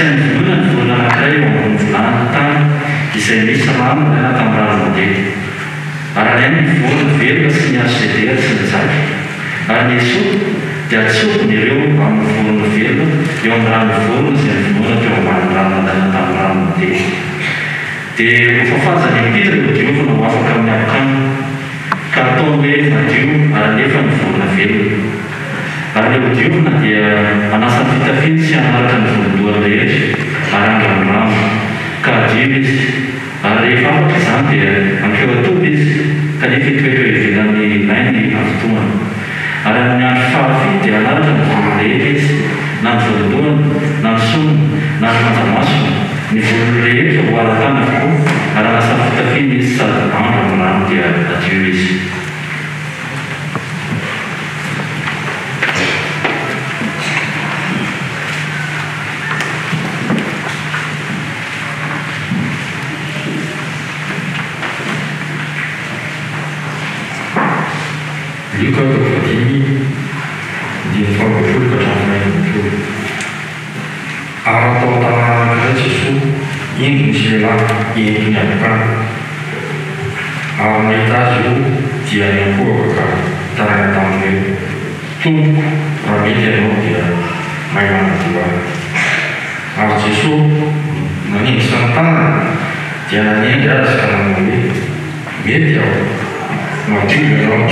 Asainy vonoina ny vorona anankiray eo ambony vilany tany izay misy rano nalaina tamin'ny rano mandeha. Ary alainy ny vorona velona sy ny hazo sedera sy ny jaky ary ny hysopa, dia atsobony ireo amin'ny vorona velona eo amin'ny ran'ny vorona izay novonoina teo ambanin'ny rano nalaina tamin'ny rano mandeha. Dia hofafazany impito ilay hodiovina ho afaka amin'ny habokana, ka hataony hoe madio ary alefa ny vorona velona. Ary ilay hodiovina dia hanasa ny fitafiany sy hanaraka ny volon-dohany rehetra ary handro amin'ny rano, ka hadio izy. Ary rehefa afaka izany dia hankeo an-toby izy, kanefa hitoetra eo ivelan'ny lainy hafitohana. Ary amin'ny andro fahafito dia hanaraka ny volony rehetra izy, na ny volon-dohany, na ny sofiny, na ny manjamasony, ny volony rehetra ho haratany avokoa, ary hanasa ny fitafiany izy sady handro amin'ny rano dia hadio izy. Lioka toko fahadimy, andininy faharoapolo ka hatramin'ny fahenina ambin'ny folo. Ary raha tao an-tanàna anankiray Jesoa, indro nisy lehilahy entin'ny habokana. Ary nahita azy io dia niankohoka ka nitaraina taminy hoe, Tompoko, raha mety Ianao dia mahay manadio ahy. Ary Jesoa nanindritra ny tanany dia nanendry azy ka nanao hoe, Mety aho, madio ianao,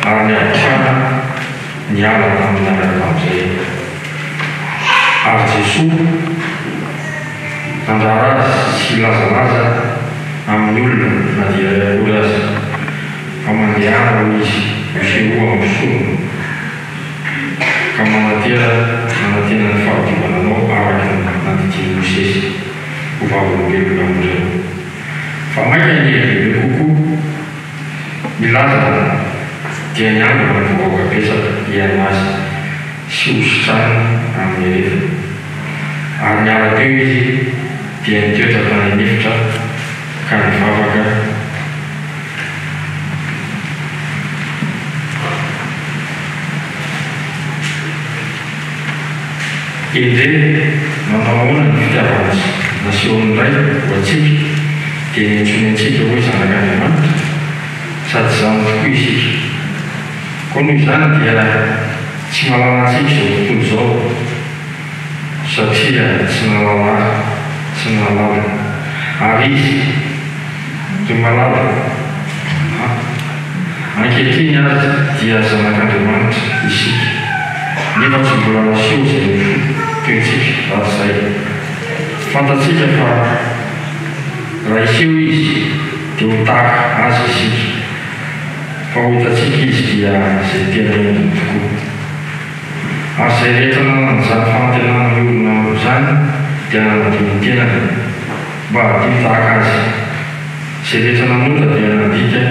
ary ny habokana niala taminy niaraka tamin'izay. Ary Jesoa nandrara azy tsy hilazalaza amin'ny olona na dia iray akory aza, fa mandehana, hoy Izy, misehoa amin'ny mpisorona. Ka manantena manantena ny fahadiovana anao araka ny nandidian'i Mosesy ho vavolombelona amin'ireo. Fa mainka ny hery bebe kokoa milaza dia niangona ny vahoaka betsaka hihaino azy sy ho sitraniny amin'ny aretina. Ary niala teo izy dia nitoetra tany an'efitra ka nivavaka. Endre, manao ahoana ny fitiavana nasehon'ny Ray ho antsika, dia niantsoany antsika hoe zanak'Andriamanitra? Sady izany tokoa isika. Koa noho izany dia tsy mahalala antsika izao tontolo izao, satria tsy nahalala Ahy, tsy nahalala ary Izy. Ry malala a! Ankehitriny aza dia zanak'Andriamanitra isika, nefa tsy mbola naseho izay ho toetsika rahatrizay. Fantatsika fa raha hiseho Izy dia ho tahaka Azy isika, fa ho hitantsika Izy dia izay tena endriny tokoa. Ary izay rehetra nanana izany fanantenana miorina amin'izany dia nanadio ny tenany. Mba hadio tahaka azy. Izay rehetra nanota dia nandika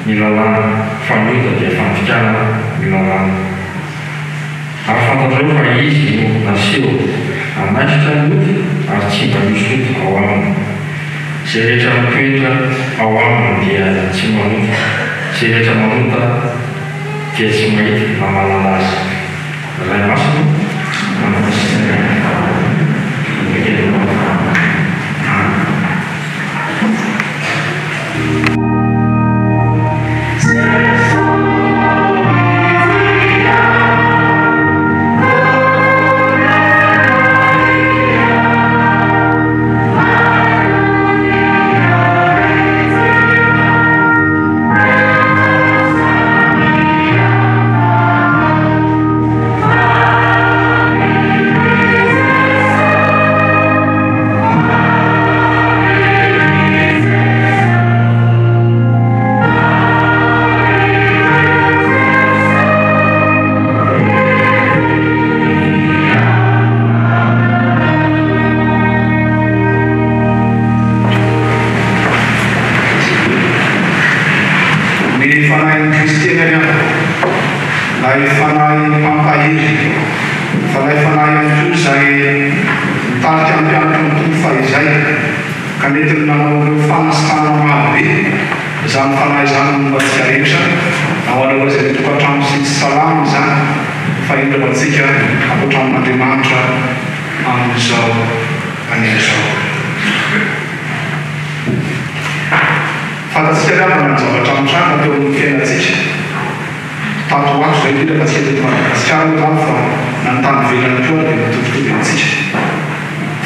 ny lalàna, fa ny ota dia fandikana ny lalàna. Ary fantatrareo fa Izy no naseho hanaisotra ny ota, ary tsy mba misy ota ao aminy. Izay rehetra mitoetra ao aminy dia tsy manota, izay rehetra manota dia tsy mahita na mahalala Azy. Ray Masina ô, manamasina ny ekenao Amen. Ny Fanahin'i Kristy anie ry havana, ilay Fanahy mpampahery, fa ilay Fanahy ihany koa izay nitarika ny mpianatry ny Tompo fahizay, ka nentiny nanao ireo fanasitranana maro be, izany Fanahy izany no momba antsika rehetra, na ho anareo izay any an-tokantrano sy tsy salama izany, fa indrindra ho antsika ato an-tranon'Andriamanitra. amin'izao anio izao. Fantatsika ry havana ny zavatra mitranga teo amin'ny fiainantsika tato ho ato izay, indrindra fa tsika teto Madagasikara moa izany fa na ny tany ivelany koa ary dia mitovitovy amintsika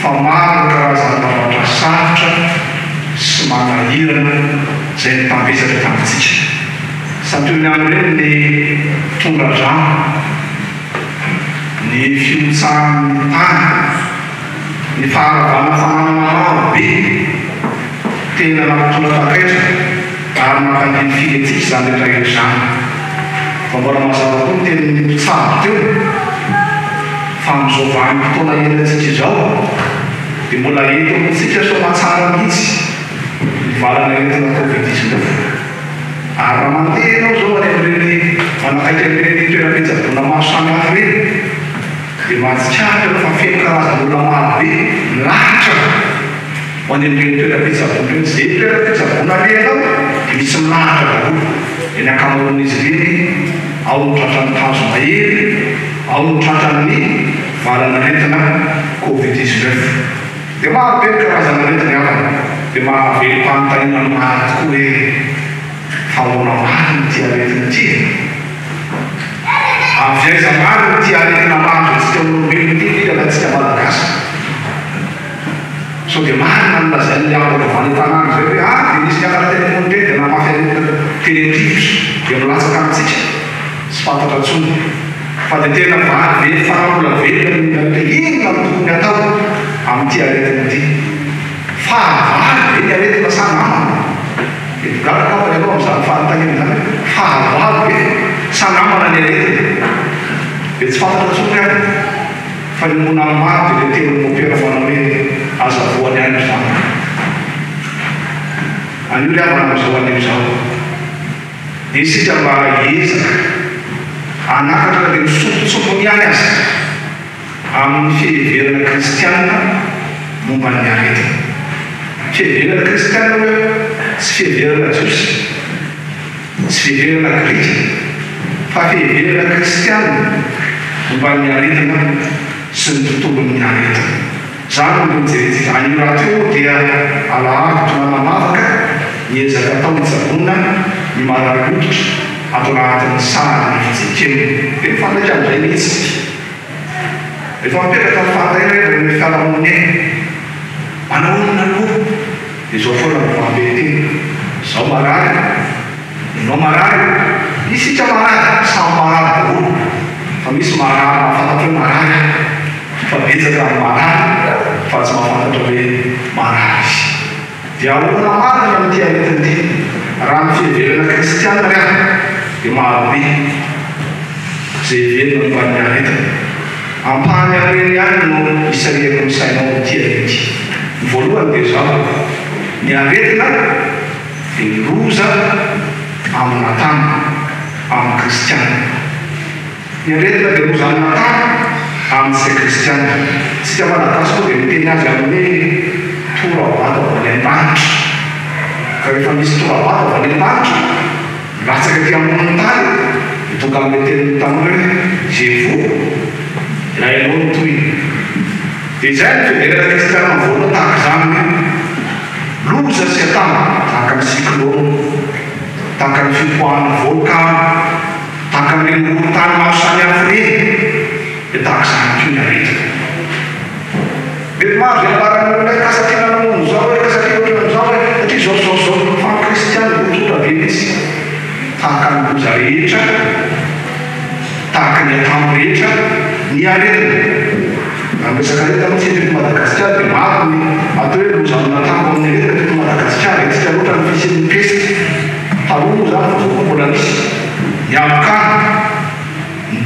fa maro ny karazana zavatra sarotra sy manahirana izay nitambesatra tamintsika. Santionany amin'ireny ny tondra-drano, ny fihotsahan'ny tany, ny faharavana fananana maro be. Tena nampitondra takaitra ary nampangirifiry antsika izany rehetra rehetra izany. Fa mbola mazava koa ny tenin'ny mpitsabo teo fa amin'izao vanim-potoana iainantsika izao dia mbola eto amintsika soamatsara mihitsy ny valan'aretina covid 19. Ary raha mandeha ianao izao any amin'ireny manakaiky an'ireny toeram-pitsaboana maro samihafa ireny dia mahatsikaritra ianao fa feno karazan'olona maro be milahatra. Ho any amin'ireny toeram-pitsaboana ireny, izay toeram-pitsaboana alehanao dia misy milahatra daholo. Dia ny ankamaroan'izy ireny, ao no tratran'ny tazo mahery, ao no tratran'ny valan'aretina covid 19. Dia maro be ny karazan'aretina havana, dia mahavelom-panontaniana ny maro tokoa hoe, fa ahoana marina ity aretina ity e? Avy aiza marina ity aretina mahazo antsika olombelona ity, indrindra fa antsika Malagasy? Sao dia marina ny lazain'ilay havako avy any an-tanàna izay hoe ah dia nisy niakatra teny ambony teny dia namafy aretina teny an-drivotra dia milatsaka amintsika? Tsy fantatra intsony fa dia tena vary very fanahy mbola velona ny olona rehetra. Inona no tokony hatao amin'ity aretina ity? Fahavalo ve ny aretina sa namana? Mety ho gaga angamba ianao amin'izany fanontaniana izany hoe fahavalo ve sa namana ny aretina? Dia tsy fantatra intsony ry havana. Fa ny mona maro dia le tenin'i mopera manao hoe aza voany any ry zanako. Anio ry havana amin'izao anio izao dia isika mba hiezaka hanakatra na dia ny sombintsombiny ihany aza amin'ny fiheverana kristiana momba ny aretina. Fiheverana kristiana hoe tsy fiheverana jiosy. Tsy fiheverana grika, fa fiheverana kristiana momba ny aretina sy ny tontolon'ny aretina. Izany no nojerentsika. Anio rahateo moa dia alahady tonga manavaka ny ezaka atao hitsaboana ny marary hoditra ato anatin'ny sahan'ny fjkm. Dia mifandraika amin'izay mihitsy isika. Rehefa mipetraka ny fahatairana eo amin'ny fiarahamonina eny, manao inona aloha? Dia izao foana no vahambe-teny, izaho marary, ianao marary, isika marary, samy marary daholo, fa misy marary mahafantatra hoe marary aho, fa betsaka ny marary fa tsy mahafantatra hoe marary izy. Dia ahoana marina amin'ity aretina ity? Raha ny fiheverana kristiana ry havana dia marobe izay heverina momba ny aretina. Ampahany amin'ireny ihany no isarihako ny sainao amin'ity anio ity. Ny voalohany dia izao, ny aretina dia loza amin'ny natana, amin'ny kristiana. Ny aretina dia loza amin'ny natana, amintsika kristiana. Isika Malagasy koa dia miteny azy amin'ny hoe tora-bato avy any an-danitra. Ka rehefa misy tora-bato avy any an-danitra, Milatsaka aty ambonin'ny tany dia tonga amin'ilay tenin'ny tanora hoe j'ai vous dia hainao ny tohiny. Dia izay no fiheverana kristiana voalohany tahaka izany hoe loza sy atamba tahaka ny cyclone, tahaka ny fipoahan'ny volcano, tahaka an'ireny horohorontany maro samihafa ireny dia tahaka izany koa ny aretina. Mety maro izay ambaran'ny olona hoe ka satria nanao an'izao hoe, ka satria ohatran'izao hoe, satria izao izao izao. Fa ny kristiana dia tsotra be mihitsy. Tahaka ny loza rehetra, tahaka ny atambo rehetra, ny aretina. Raha miresaka aretina moa isika eto Madagasikara dia maro ny atao hoe loza amin'atambo amin'ny aretina teto Madagasikara. Hetsika loatra ny fisian'ny pesta. Taloha moa izany fa izao koa mbola misy. Ny habokana.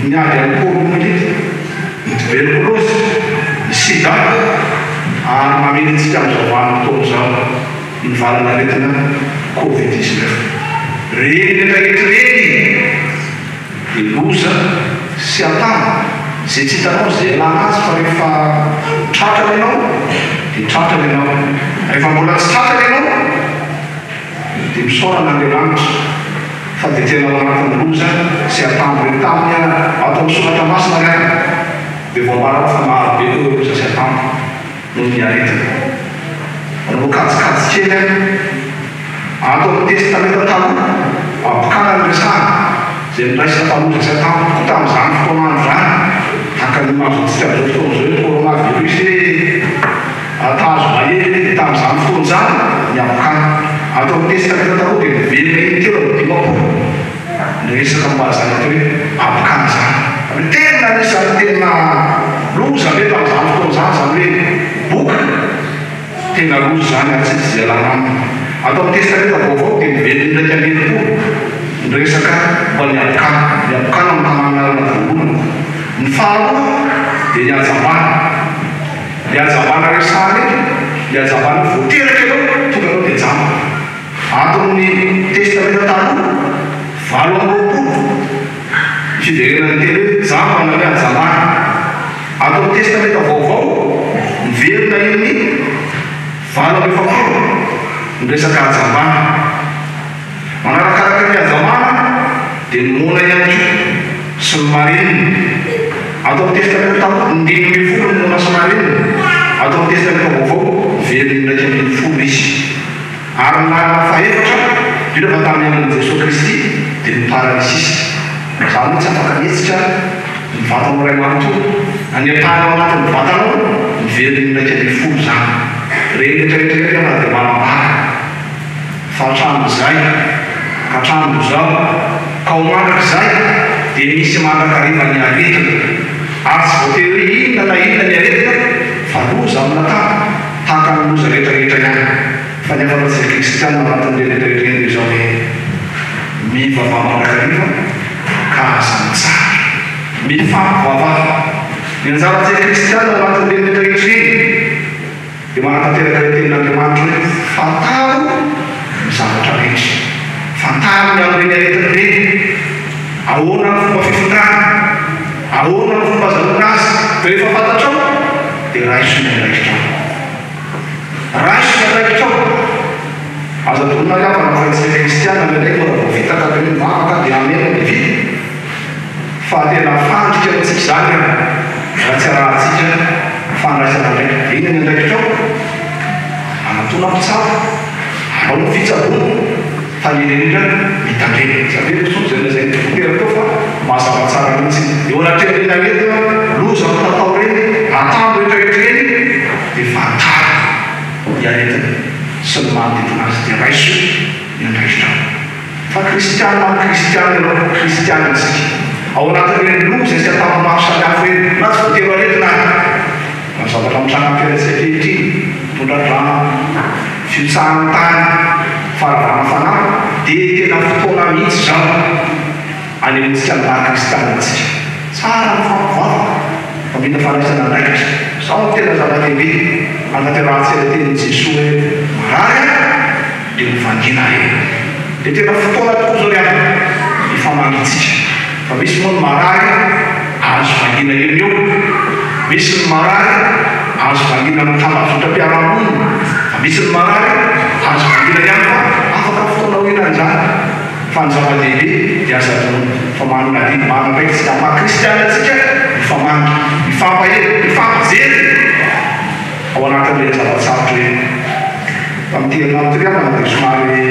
Ny ady amin'ny poliomyelite, ny tuberculose, ny sida ary mamely antsika amin'izao vanim-potoana izao ny valan'aretina Covid 19. Ireny rehetra ireny dia loza sy atao izay tsy hitanao izay ialana azy fa rehefa tratrany ianao dia tratrany ianao, rehefa mbola tsy tratrany ianao Dia misaora an'Andriamanitra fa dia tena ao anatin'ny loza sy atambo ireo. Tamin'ny ato amin'ny soratra masina ry havana dia voambara fa maro be ireo loza sy atambo. Noho ny aretina. Manao kajikajy kely aho. Ato amin'ny Testamenta Taloha, habokana no resahana, izay noraisina mpamonjy asa tampoka koa tamin'izany fotoana andro izany, tahaka ny mahazo antsika amin'izao fotoana izao hoe coronavirus hoe tazo mahery hoe dia tamin'izany fotoana izany ny habokana. Ato amin'ny Testamenta Taloha dia miverina intelo 53 ny resaka momba an'izany atao hoe habokana izany. Izany hoe tena anisan'ny tena loza be tamin'izany fotoana izany izany hoe boka. Tena loza izany ary tsy misy ialana aminy. Ato amin'ny Testamenta Vaovao dia miverina 61 ny resaka momba ny habokana. Ny habokana no tanàna voalohany. Ny faharoa dia ny hajambana. Ny hajambana resahana eto, ny hajambana vao teraka ianao, tonga ianao dia jamba. Ato amin'ny Testamenta Taloha, 28 ny fiverenana ny teny hoe jamba na hoe hajambana. Ato amin'ny Testamenta Vaovao, miverina iny 48 ny resaka hajambana. Manarakaraka ny hajambana dia ny moana ihany koa sy ny marenina. Ato amin'ny Testamenta Taloha, 15 ny moana sy marenina. Ato amin'ny Testamenta Vaovao, miverina 11 izy. Ary ny laharana fahefatra, indrindra fa tamin'ny andron'i Jesoa Kristy, dia ny paralysisa. Izany hoe tsy afaka mihetsika ny vatanao iray manontolo, na ny ampahany ao anatin'ny vatanao, miverina 11 izany. Ireny rehetra rehetra ireny angamba dia manambara fa hatramin'izay ka hatramin'izao ka ho mandrakizay dia misy mandrakariva ny aretina. Ary tsy voatery hoe inona na inona ny aretina fa loza amina tany. Tahaka ny loza rehetra rehetra ihany, fa ny hafanantsika kristiana ao anatin'ireny rehetra rehetra ireny dia izao hoe, mivavaha mandrakariva ka aza mitsahatra. Mifampivavaha. Ny anjarantsika kristiana ao anatin'ireny rehetra rehetra ireny dia manatanteraka ilay tenin'Andriamanitra hoe, fantaro ny zavatra rehetra. Fantaro ny amin'ireny aretina ireny. Ahoana ny fomba fifindrany? Ahoana ny fomba azahoana azy? Rehefa fantatrao dia raiso ny andraikitrao. Raiso ny andraikitrao. Aza adinoina ry havana fa isika kristiana indraindray mbola vao vita ka dia hoe mivavaka dia amena dia vita. Fa tena fandrika amintsika izany an, raha tsy arahantsika fandraisana andraikitra. Inona ny andraikitrao? Manatona mpitsabo, araho ny fitsaboana. Fa ny indrindra mitandrema. Tsy averiko intsony izay nolazain'ny dokotera teo fa mazava tsara mihitsy. Eo anatrehan'ireny aretina loza mitatao ireny, atambo rehetrarehetra ireny dia fantaro ny aretina sy ny manodidina azy dia raiso ny andraikitrao. Fa kristiana amin'ny kristiana ianao, kristiana isika. Ao anatin'ireny loza sy atambo maro samihafa ireny, na tsy voatery ho aretina ary. Fa ny zavatra mitranga amin'ny fiainantsika ankehitriny, tondra-drano, fihotsahan'ny tany, faharavana fanahy, dia tena fotoana mihitsy izao anehoantsika ny maha kristiana antsika. Tsara ny fampivavaka fa mila fandraisana andraikitra. Izao no tena zava-dehibe hanaterahantsika ilay tenin'i Jesoa hoe marary aho dia hovangiana ahy. Dia tena fotoana tokoa izao ry havana hifamangintsika. Fa misy moa ny marary azo vangiana eo no eo, misy ny marary azo vangiana amin'ny tambajotram-piarahamonina, fa misy ny marary azo vangiana ihany fa afaka fotoana aoriana izany. Fa ny zava-dehibe dia aza adinoina fa manana adidy manana andraikitsika amin'ny maha kristiana antsika hifamangy, hifampahery, hifampijery ao anatin'ireny zava-tsarotra ireny. Tamin'ity herinandro ity ry havana dia somary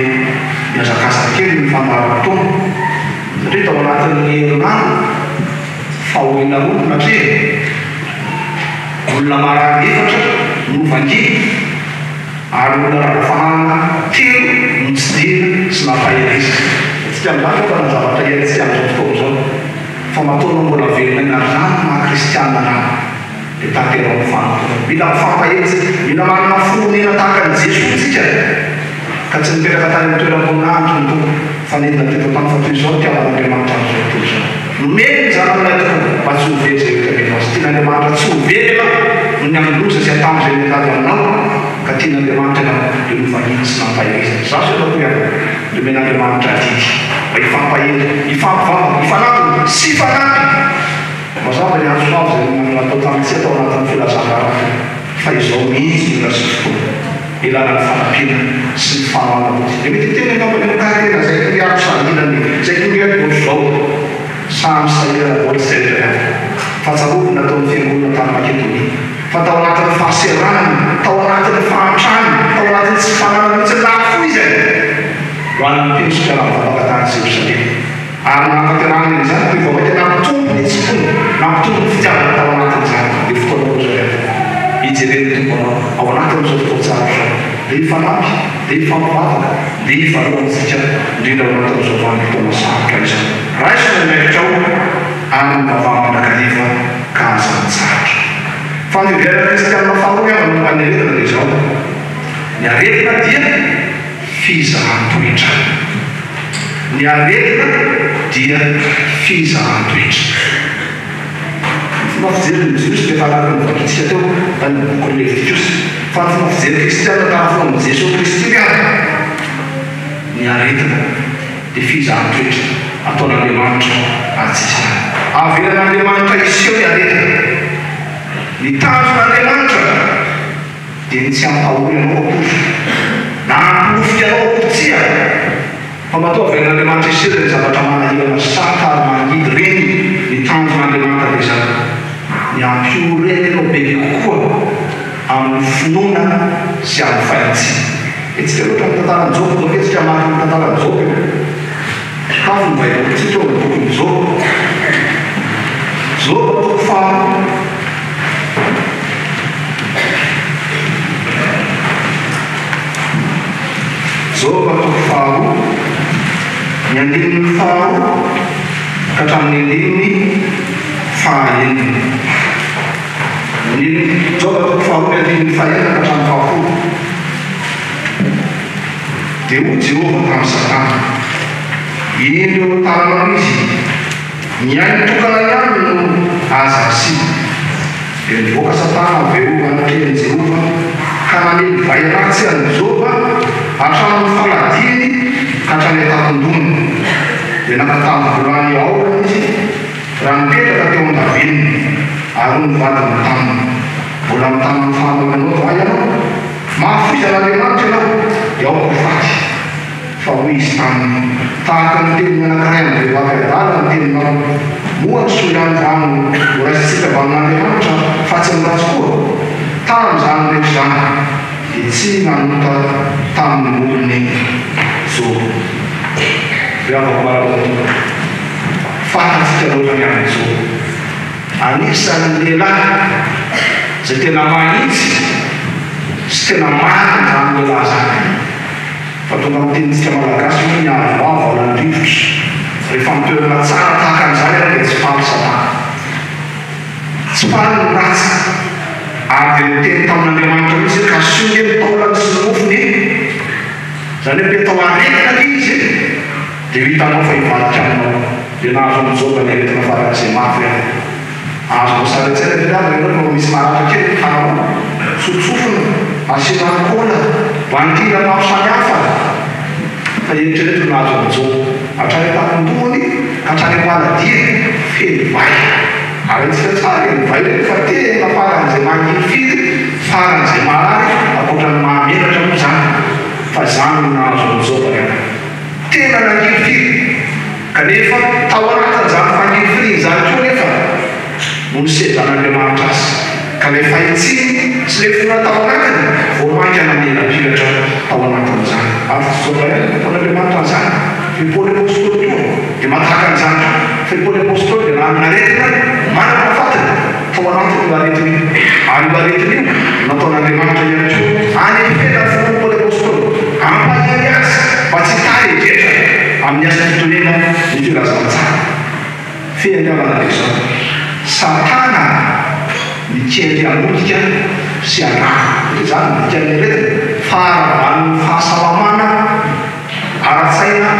nihazakazaka kely ny fandaharam-potoana. Satria tao anatin'ny herinandro, fahoriana roa no natrehina, olona marary efatra no novangiana ary olona rava fananana telo no notsidihina sy nampaherezina. Tsy amin'izany angamba ny zavatra iainantsika amin'izao fotoana izao, fa matoa anao mbola velona aina ary izany no maha kristianina anao. Dia tanteraho ny fanompoana. Mila mifampahery isika. Mila manana fo onena tahaka an'i Jesoa isika, ka tsy nipetraka tany amin'ny toeram-boninahitry ny Tompo, fa nidina teto an-tany, fa toy izao ny fitiavan'Andriamanitra an'izao tontolo izao. Nomeny ny Zanany lahitokana, mba tsy ho very izay rehetra mino Azy. Tian'Andriamanitra tsy ho very ianao, noho ny amin'ny loza sy atambo izay mianjady aminao, ka tian'Andriamanitra ianao, dia novahiny sy nampahereziny. Izaho sy ianao koa ihany, nomen'Andriamanitra adidy, mba hifampahery, hifampivavaka, hifanatona, sy hifanampy. Mazava ny antso avo izay natao tamintsika tao anatin'ny filazan-draharaha fa izao mihitsy no ora sy fotoana ilana ny fanampiana sy ny fanohanana politika. Dia mety hiteny angamba ny olon-karena izay toriako sahirana e, izay toriako ohatr'izao. Samy sahirana daholo izay rehetra rehetra. Fa tsarovy ny nataon'ny fiangonana tany Makedonia. Fa tao anatin'ny fahaseranany, tao anatin'ny fahantrany, tao anatin'ny tsy fananany mihitsy nahafoizany ho an'ny mpino sy mpiara-mivavaka tany Jerosalema. Ary nahatanterahany an'izany dia vao mainka nampitombo ny herim-pony, nampitombo ny fitiavany tao anatin'izany. Dia fotoana loatra ry havana, hijeren'ny Tompo anao ao anatin'izao fotoan-tsarotra izao. Dia hifanampy, dia hifampivavaka, dia hifanoa amintsika, indrindra ao anatin'izao vanim-potoana sarotra izao. Raiso ny andraikitrao ary mivavaha mandrakariva ka aza mitsahatra. Fa ny heverina kristianina faharoa ny havana momba ny aretina dia izao, ny aretina dia fizahan-toetra. Ny aretina dia fizahan-toetra. Ny fomba fijerin'ny Jiosy dia efa araka ny novakintsika teo tany amin'ny bokin'ny Levitikosy. Fa ny fomba fijery kristiana tamin'ny fotoan'i Jesoa Kristy ry havana, ny aretina dia fizahan-toetra ataon'Andriamanitra antsika. Avelan'Andriamanitra hiseho ny aretina. Ny tanjon'Andriamanitra dia ny tsy hampahory anao akory, na hampilofika anao akory, tsia, fa matoa avelan'Andriamanitra hiseho ireny zavatra manahirana sy sarotra ary mangidy ireny, ny tanjon'Andriamanitra dia izany, ny hampiorena anao bebe kokoa amin'ny finoana sy amin'ny fahitsiana. Hetsika loatra ny tantaran'i Joba, izao ve tsika hamaky ny tantaran'i Joba e? Sokafy ny Baibolintsika ao amin'ny bokin'i Joba. Joba toko faharoa. Joba toko faharoa, ny andininy faharoa ka hatramin'ny andininy fahaenina. Andininy, Joba toko faharoa, ny andininy fahenina ka hatramin'ny fahafolo. Dia hoy Jehovah tamin'i Satana, Indro eo an-tananao izy, ny ainy tokana ihany no aza asiana. Dia nivoaka Satana avy eo anatrehan'i Jehovah, ka namely vay ratsy an'i Joba hatramin'ny faladiany ka hatrany an-tampon-dohany. Dia naka tambovolany aorina izy, raha nipetraka teo an-davenona, ary hoy ny vadiny taminy, Mbola mitana ny fahamarinanao va ianao? Mahafoiza an'Andriamanitra ianao, dia aoka ho faty. Fa hoy izy taminy, Tahaka ny tenin'ny anankiray amin'ny vehivavy adala ny teninao. Moa ny soa ihany va no horaisintsika avy amin'Andriamanitra, fa tsy ny ratsy koa? Tamin'izany rehetra izany, dia tsy nanota tamin'ny molony Joba. Ry havako malala tompoko, fantatsika loatra ny amin'i Joba. Anisan'ny lehilahy izay tena mahitsy sy tena marina izany lehilahy izany. Fa tonga amin'ny tenintsika malagasy hoe ny avoavo alan-drivotra. Rehefa amin'ny toerana tsara tahaka an'izany ianao dia tsy faly Satana. Tsy faly ny ratsy. Ary dia niteny tamin'Andriamanitra mihitsy hoe kasiho nge ny taolany sy ny nofony e. Izany hoe mety ho aretina anie izy e. Dia ho hitanao fa hivadika aminao. Dia nahazo an'i Joba ny aretina faran'izay mafy aho. Azonao sary an-tsaina ve angamba ianao rehefa misy maratra kely ny tananao? Tsotsofina, asiana alikaola, bantina maro samihafa. Fa eritrereto ny nahazo an'i Joba. Hatrany an-tampon-dohany ka hatrany am-paladiany, feno vay. Ary haintsika tsara ireny vay ireny fa tena faran'izay mangirifiry, faran'izay marary, ankoatra ny mahamenatra moa izany. Fa izany no nahazo an'i Joba ry havana. Tena nangirifiry. Kanefa, tao anatin'izany fangirifiriana izany koa anefa no nisedran'Andriamanitra azy, ka ilay fahitsiany sy ilay finoana tao anatiny vao mainka namirapiratra tao anatin'izany. Ary tsy Joba ihany no nataon'Andriamanitra an'izany, fa i Paoly Apostoly koa dia maha-tahaka an'izany koa, fa i Paoly Apostoly dia nanana aretina manana fatiny tao anatiny io aretina io, ary io aretina io no nataon'Andriamanitra ihany koa hanefena ny finoan'i Paoly Apostoly, hampahery azy mba tsy hitaredretra amin'ny asa fitoriana ny filazantsara. Fehiny-havana dia izao, Satana mikendry hamotika sy handrava. Satria izany no dikan'ny aretina, faharavan'ny fahasalamana ara-tsaina,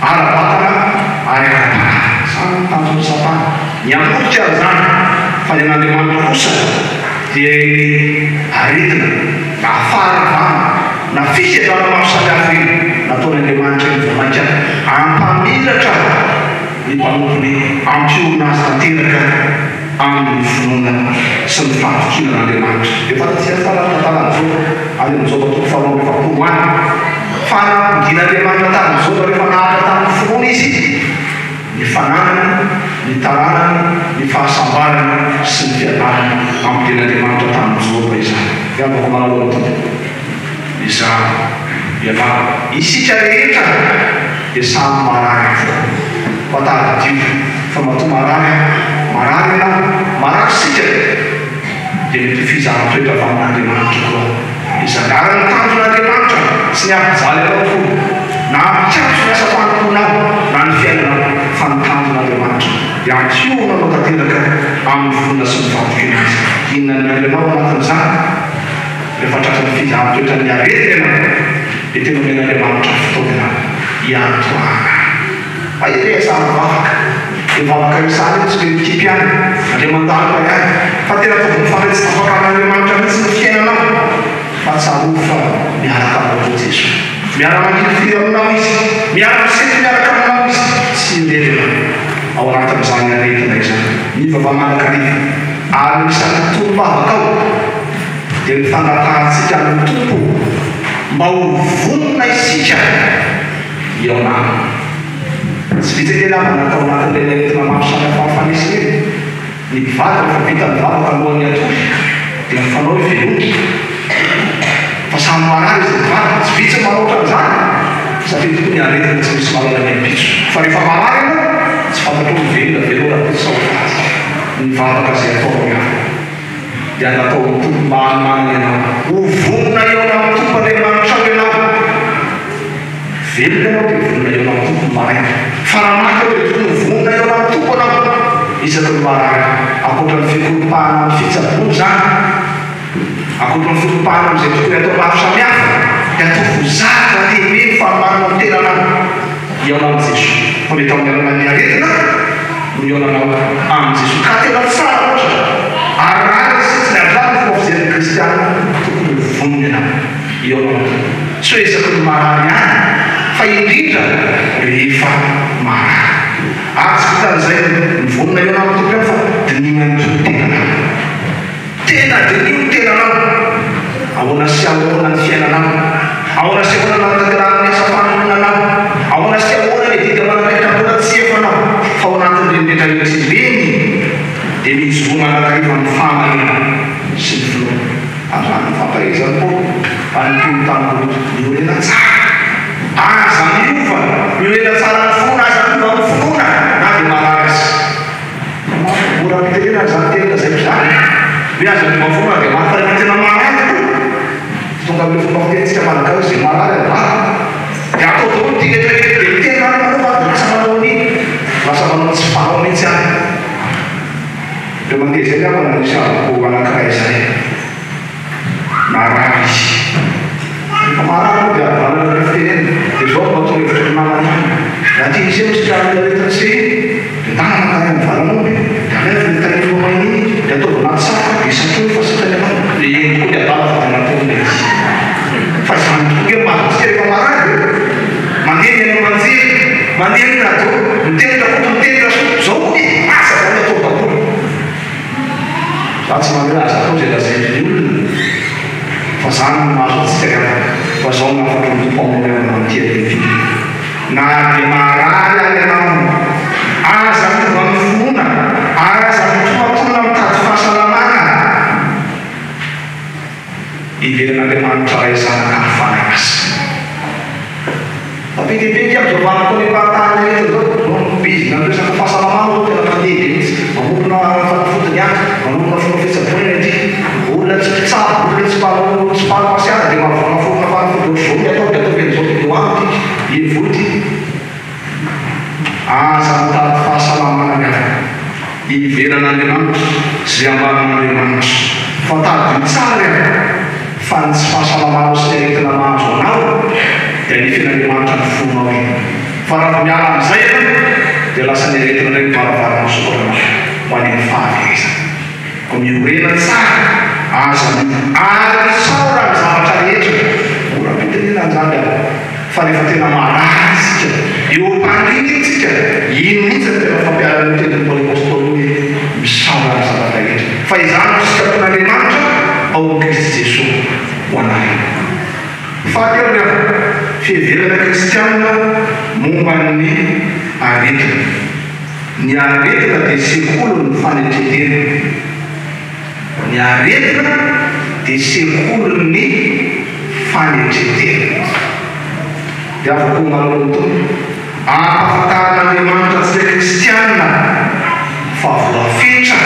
ara-batana ary ara-panahy. Izany no tanjon'i Satana, ny hamotika an'izany. Fa ny an'Andriamanitra kosa dia ireny aretina na faharavana na fisedrana maro samihafa ireny nataon'Andriamanitra iny vao mainka hampamiratra ny mpanompony hampiorina azy tanteraka amin'ny finoana sy ny fahatokiana an'Andriamanitra. Dia fantatsika tsara ny tantaran'i Joba any amin'ny Joba toko faharoa amby 40 any, fa nampodian'Andriamanitra tamin'i Joba rehefa naharitra tamin'ny finoana izy ny fananany, ny taranany, ny fahasambarany sy ny fiadanany. Nampodian'Andriamanitra tamin'i Joba izany. Ry havako malala ao amin'ny Tompo, izaho, ianao, isika rehetra dia samy marary avokoa. Fa tadidio fa matoa marary aho, marary ianao, marary isika, dia mety ho fizahan-toetra avy amin'Andriamanitra koa izany. Ary ny tanjon'Andriamanitra tsy ny hampijaly anao akory, na hampikatso ny asa fanompoanao, na ny fiainanao, fa ny tanjon'Andriamanitra dia hampiorina anao tanteraka amin'ny finoana sy ny fahatokiana Azy. Inona no ilainao ao anatin'izany? Rehefa tratran'ny fizahan-toetran'ny aretina ianao, dia tena omen'Andriamanitra fitaovana hiantohana. Mahereza amin'ny vavaka. Io vavaka io sahala io tsy hoe mikipy ihany, ndre mandaloka ihany, fa tena ataovy mifandray tsy tapaka amin'Andriamanitra mihitsy ny fiainanao, fa tsarovy fa miaraka aminao koa Jesoa. Miara-mangirifiry aminao Izy, miara-misento miaraka aminao Izy. Tsy irery ianao ao anatin'izany aretina izany. Mivavaha mandrakariva, ary ny isan'ny tonom-bavakao dia ny fangatahantsika amin'ny Tompo mba ho vonona isika hihaona Aminy. Tsy vitsy ange angamba ny tao anatin'ireny aretina maro samihafa mifanesy ireny. Ny mpivady rehefa vita ny vavaka alohan'ny hatory dia mifanao hoe veloma fa samy marary izy mivady. Tsy vitsy ny manao ohatran'izany satria tokoa ny aretina tsy misy mahalala ny ampitso. Fa rehefa marary ianao tsy fantatrao hoe velona ve ianao rahampitso sa ho faty. Ny vavaka izay ataonao ihany dia angataho ny Tompo mba hanomanany anao ho vonona hihaona amin'ny Tompo Andriamanitrao ianao. Velona ianao dia vonona hihaona amin'ny Tompo ny maraina. Fa raha maty ianao dia tokony ho vonona hihaona amin'ny Tompo ianao isaky ny marary. Ankoatra ny fikoropahana amin'ny fitsaboana izany, ankoatra ny fikoropahana amin'izay tokony hatao maro samihafa, dia ataovy ho zava-dehibe ny fanomanana ny tenanao hihaona amin'i Jesoa. Fa mety amin'ny alalan'ny aretina no hihaonanao amin'i Jesoa. Ka tena tsara loatra ary rariny sy tsy miandry ny fomba fijerin'ny kristiana, tokony ho vonona ianao hihaona amin'ny Tompo. Tsy hoe isaky ny marary ihany fa indrindra rehefa marary. Ary tsy vitan'izay mivonona eo anaty Tompo ihany fa diniho ihany koa ny tenanao. Tena diniho ny tenanao. Ahoana sy ahoana ny fiainanao? Ahoana sy ahoana ny nanatanterahana ny asa fanompoana anao? Ahoana sy ahoana ny adidy aman'andraikitra mbola tsy efanao? Fa ao anatin'ireny rehetra rehetra ireny dia mijoroa mandrakariva amin'ny fahamarinana sy ny finoana. Androany ny fampaherezan'i Paoly an'ny mpino tany Korinto, Miorena tsara, aza miova, miorena tsara amin'ny finoana, aza miova amin'ny finoana na dia marary aza. Mora am-pitenenana izany teny lazaiko izany, hoe aza miova amin'ny finoana dia marary, fa rehefa tena marary tokoa, tonga amin'ilay fomba fitenintsika malagasy hoe izay marary adala, dia atao daholo ity rehetra rehetra, dia miteny rano ianareo fa dia lasa manao an'iny, lasa manao tsy fanao mihitsy any. Dia mandeha izay angamba no nisy anankiray izay narary izy. Rehefa marary moa dia avanana ilay fitenenana. Dia izao no mba torohevitry ny namany aminy, raha tian'i Ise ho sitranin'ny aretin'i Se iny, dia ndana mankany amin'ny valan'omby, dia alaivo ilay tahiry maina iny, dia ataovy anaty satroka, dia satroy fa sitrany ianao. Dia eny tokoa ny adala fa dia nataony ilay izy. Fa izany tokoa nge no mahazo antsika rehefa marary e! Mandeha ny haino aman-jery, mandeha ny radio, miteny Rakoto, miteny Rasoa, zao hono e! Asa daholo atao daholo. Za tsy manome aza atao izay lazain'ny olona fa zany no mahazo antsika ry havana, fa zao no hafatry ny Tompo aminao ry havana amin'ity anio ity, na dia marary ary ianao, aza miova ny finoana ary aza mitohatohana mitady fahasalamana. Ivelan'Andriamanitra Ray Zanaka ary Fanahy Masina. Fa be dia be ange amin'izao vanim-potoana iparitahan'ny aretina izao, izao ny bizina ny resaka fahasalamana izao tena mandeha be mihitsy, mamorona fanafody ny ato, mamorona fomba fitsaboana ny aty, olona tsy mpitsabo, olona tsy mpanao tsy pharmacien dia mamorona fanafody ohatr'izao ny atao dia ataovy an'izao dia hohaniko ity, hevoy ity. Aza mitady fahasalamana ny hafa ivelan'Andriamanitra izay ambaran'Andriamanitra. Fa tadidio tsara ianao fa ny tsy fahasalamanao sy ny aretina mahazo anao dia anefen'Andriamanitra ny fonao iny. Fa raha vao miala amin'izay ianao dia lasa ny aretina indray no varavarana misokatra anao ho any amin'ny fahaverezana. Koa miorena tsara, aza miova ary misaora amin'ny zavatra rehetra. Mora am-pitenenana izany aho, fa rehefa tena marary isika, eo am-pandriana iny isika, iny mihitsy no tena fampiharan'io tenin'i Paoly Apostoly io hoe, misaora amin'ny zavatra rehetra, fa izany no sitrapon'Andriamanitra ao amin'i Kristy Jesoa ho anareo. Fahatelo ny hafa, fiheverana kristiana momba ny aretina. Ny aretina dia sekolin'ny fanetren-tena. Ny aretina dia sekolin'ny fanetren-tena. Dia afaka ho manao ny Tompo. Ampahafantarin'Andriamanitra antsika kristiana fa voafetra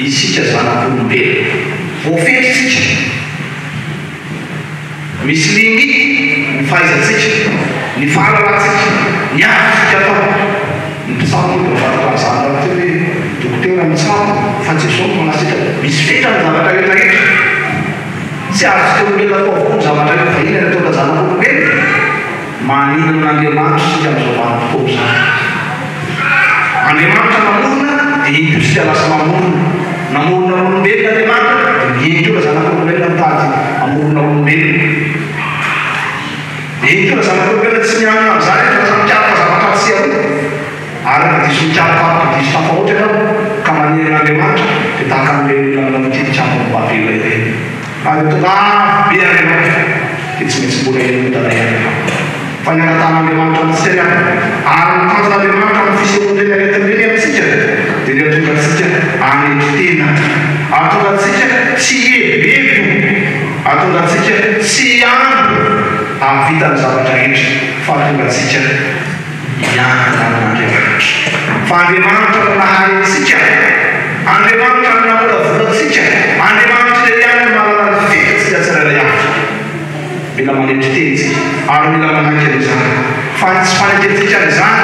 isika zanak'olombelona. Voafetra isika. Misy limite ny fahaizantsika, ny fahalalantsika, ny azontsika atao. Ny mpitsabo moa dia mivadika amin'izany rahateo hoe dokotera mitsabo fa Jesoa no manasitrana. Misy fetra ny zavatra rehetra rehetra. Tsy azontsika olombelona atao avokoa ny zavatra rehetra fa inona no ataona zanak'olombelona? Manina amin'Andriamanitra isika amin'izao vanim-potoana izao. Andriamanitra namorona dia iny koa isika lasa mamorona. Namorona olombelona Andriamanitra dia iny koa zanak'olombelona mitady hamorona olombelona. Dia iny koa zanak'olombelona tsy mianina amin'izany fa lasa mikaroka zavatra atsy sy aroa. Ary raha diso mikarokaroka diso tafahoatra ianao ka maniry an'Andriamanitra dia tahaka an'ireny olona nanao ny tilikambon'i Babela ireny. Ary tonga avo be Andriamanitra, dia tsy maintsy mbola hirodana ihany ianao. Fa ny angatahan'Andriamanitra amintsika ny havana, ary ny tanjon'Andriamanitra amin'ny fisehoan'ireny aretina ireny amintsika, dia ny hahatonga antsika hanetry tena, hahatonga antsika tsy hieboebo, hahatonga antsika tsy hihambo hahavita ny zavatra rehetra, fa hahatonga antsika Miankina amin'Andriamanitra. Fa Andriamanitra no nahary antsika, Andriamanitra no namolavola antsika, Andriamanitra irery ihany no mahalala ny fetintsika tsirairay avy. Mila manetry tena isika ary mila manaiky an'izany. Fa ny tsy fanekentsika an'izany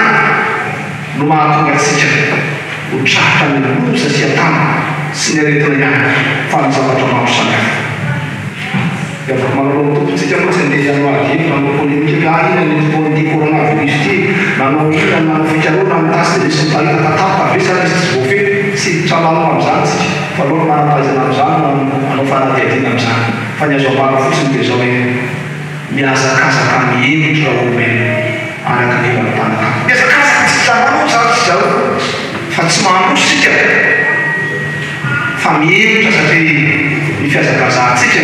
no mahatonga antsika ho tratra ny loza sy atana sy ny aretina ihany fa ny zavatra maro samihafa. Dia afaka manao ny tompontsika moa tsy andeha hianao ady hevitra hanao polémique hoe ah inona no ity coronavirus ity, nanao inona, nanao fikarohana ny tasy dia nisy niparitaka tampoka ve sa nisy tsy voafehy, tsy hiditra lalina amin'izany tsika fa aleo ny manam-pahaizana amin'izany no hanao fanadihadiana amin'izany fa ny azo ambara fotsiny dia izao hoe mihazakazaka mihemotra raolombelona araka ny efa nitanakana. Mihazakazaka tsika manao izany tsika fa tsy mandroso tsika. Fa mihemotra satria ny fihazakazahantsika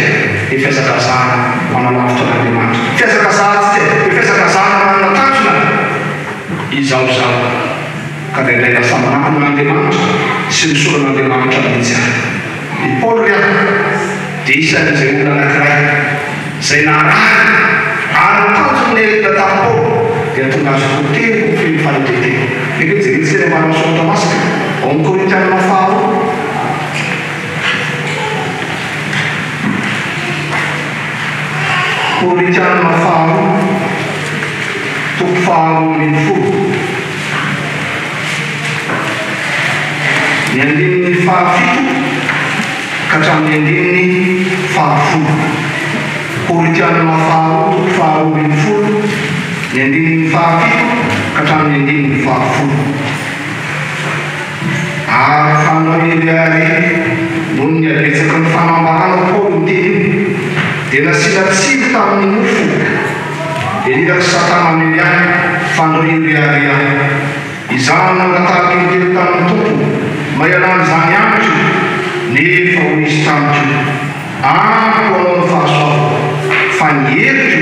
dia fihazakazahana manalavitra an'Andriamanitra. Fihazakazahantsika dia fihazakazahana manana tanjona izao izao, ka indraindray lasa manakona an'Andriamanitra sy ny soran'Andriamanitra mihitsy ary. I Paoly ry havana dia isan'izay olona anankiray izay narary ary ny tanjony niainana tamin'i Paoly dia tonga azy ho teny ho feno fanetren-tena. Nefa jerentsika ny ambaran'ny Soratra Masina ao amin'ny Korintianina faharoa. Korintianina faharoa, toko faharoa ambin'ny folo. Ny andininy fahafito ka hatramin'ny andininy fahafolo. Korintianina faharoa toko faharoa ambin'ny folo, ny andininy fahafito ka hatramin'ny andininy fahafolo. Ary fanao irehareha noho ny habetsaky ny fanambarana Paoly io teny io, dia nasiana tsilo tamin'ny nofo, dia niraky Satana hamely ahy, fanao irehareha aho. Izaho no nangatahako intelo tamin'ny Tompo mba hialan'izany amiko, nefa hoy Izy tamiko, Amiko anao ny fahasoavako, fa ny heriko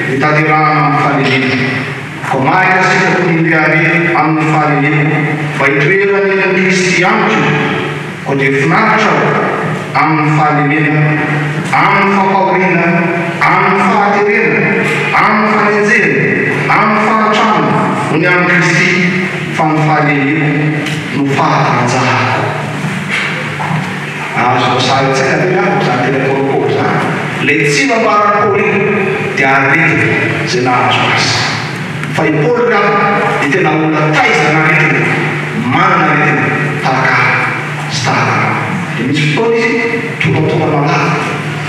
no tanterahana amin'ny fahalemena. Koa mahay sitrako ny mirehareha amin'ny fahalemeko, mba hitoeran'ny herin'i Kristy amiko. Koa dia finaritra aho amin'ny fahalemena, amin'ny fampahoriana, amin'ny fahaterena, amin'ny fanenjehana, amin'ny fahantrana, noho ny amin'i Kristy, fa ny fahalemeko no fahatanjahako. Azonao sary an-tsaina ve angamba izany teny ataon'i Paoly izany? Ilay tsy nambaran'i Paoly io dia aretina izay nahazo azy. Fa i Paoly angamba dia tena olona taizana aretina, manana aretina tahaka ahy sy tahaka anao. Dia misy fotoana izy toratorana lava,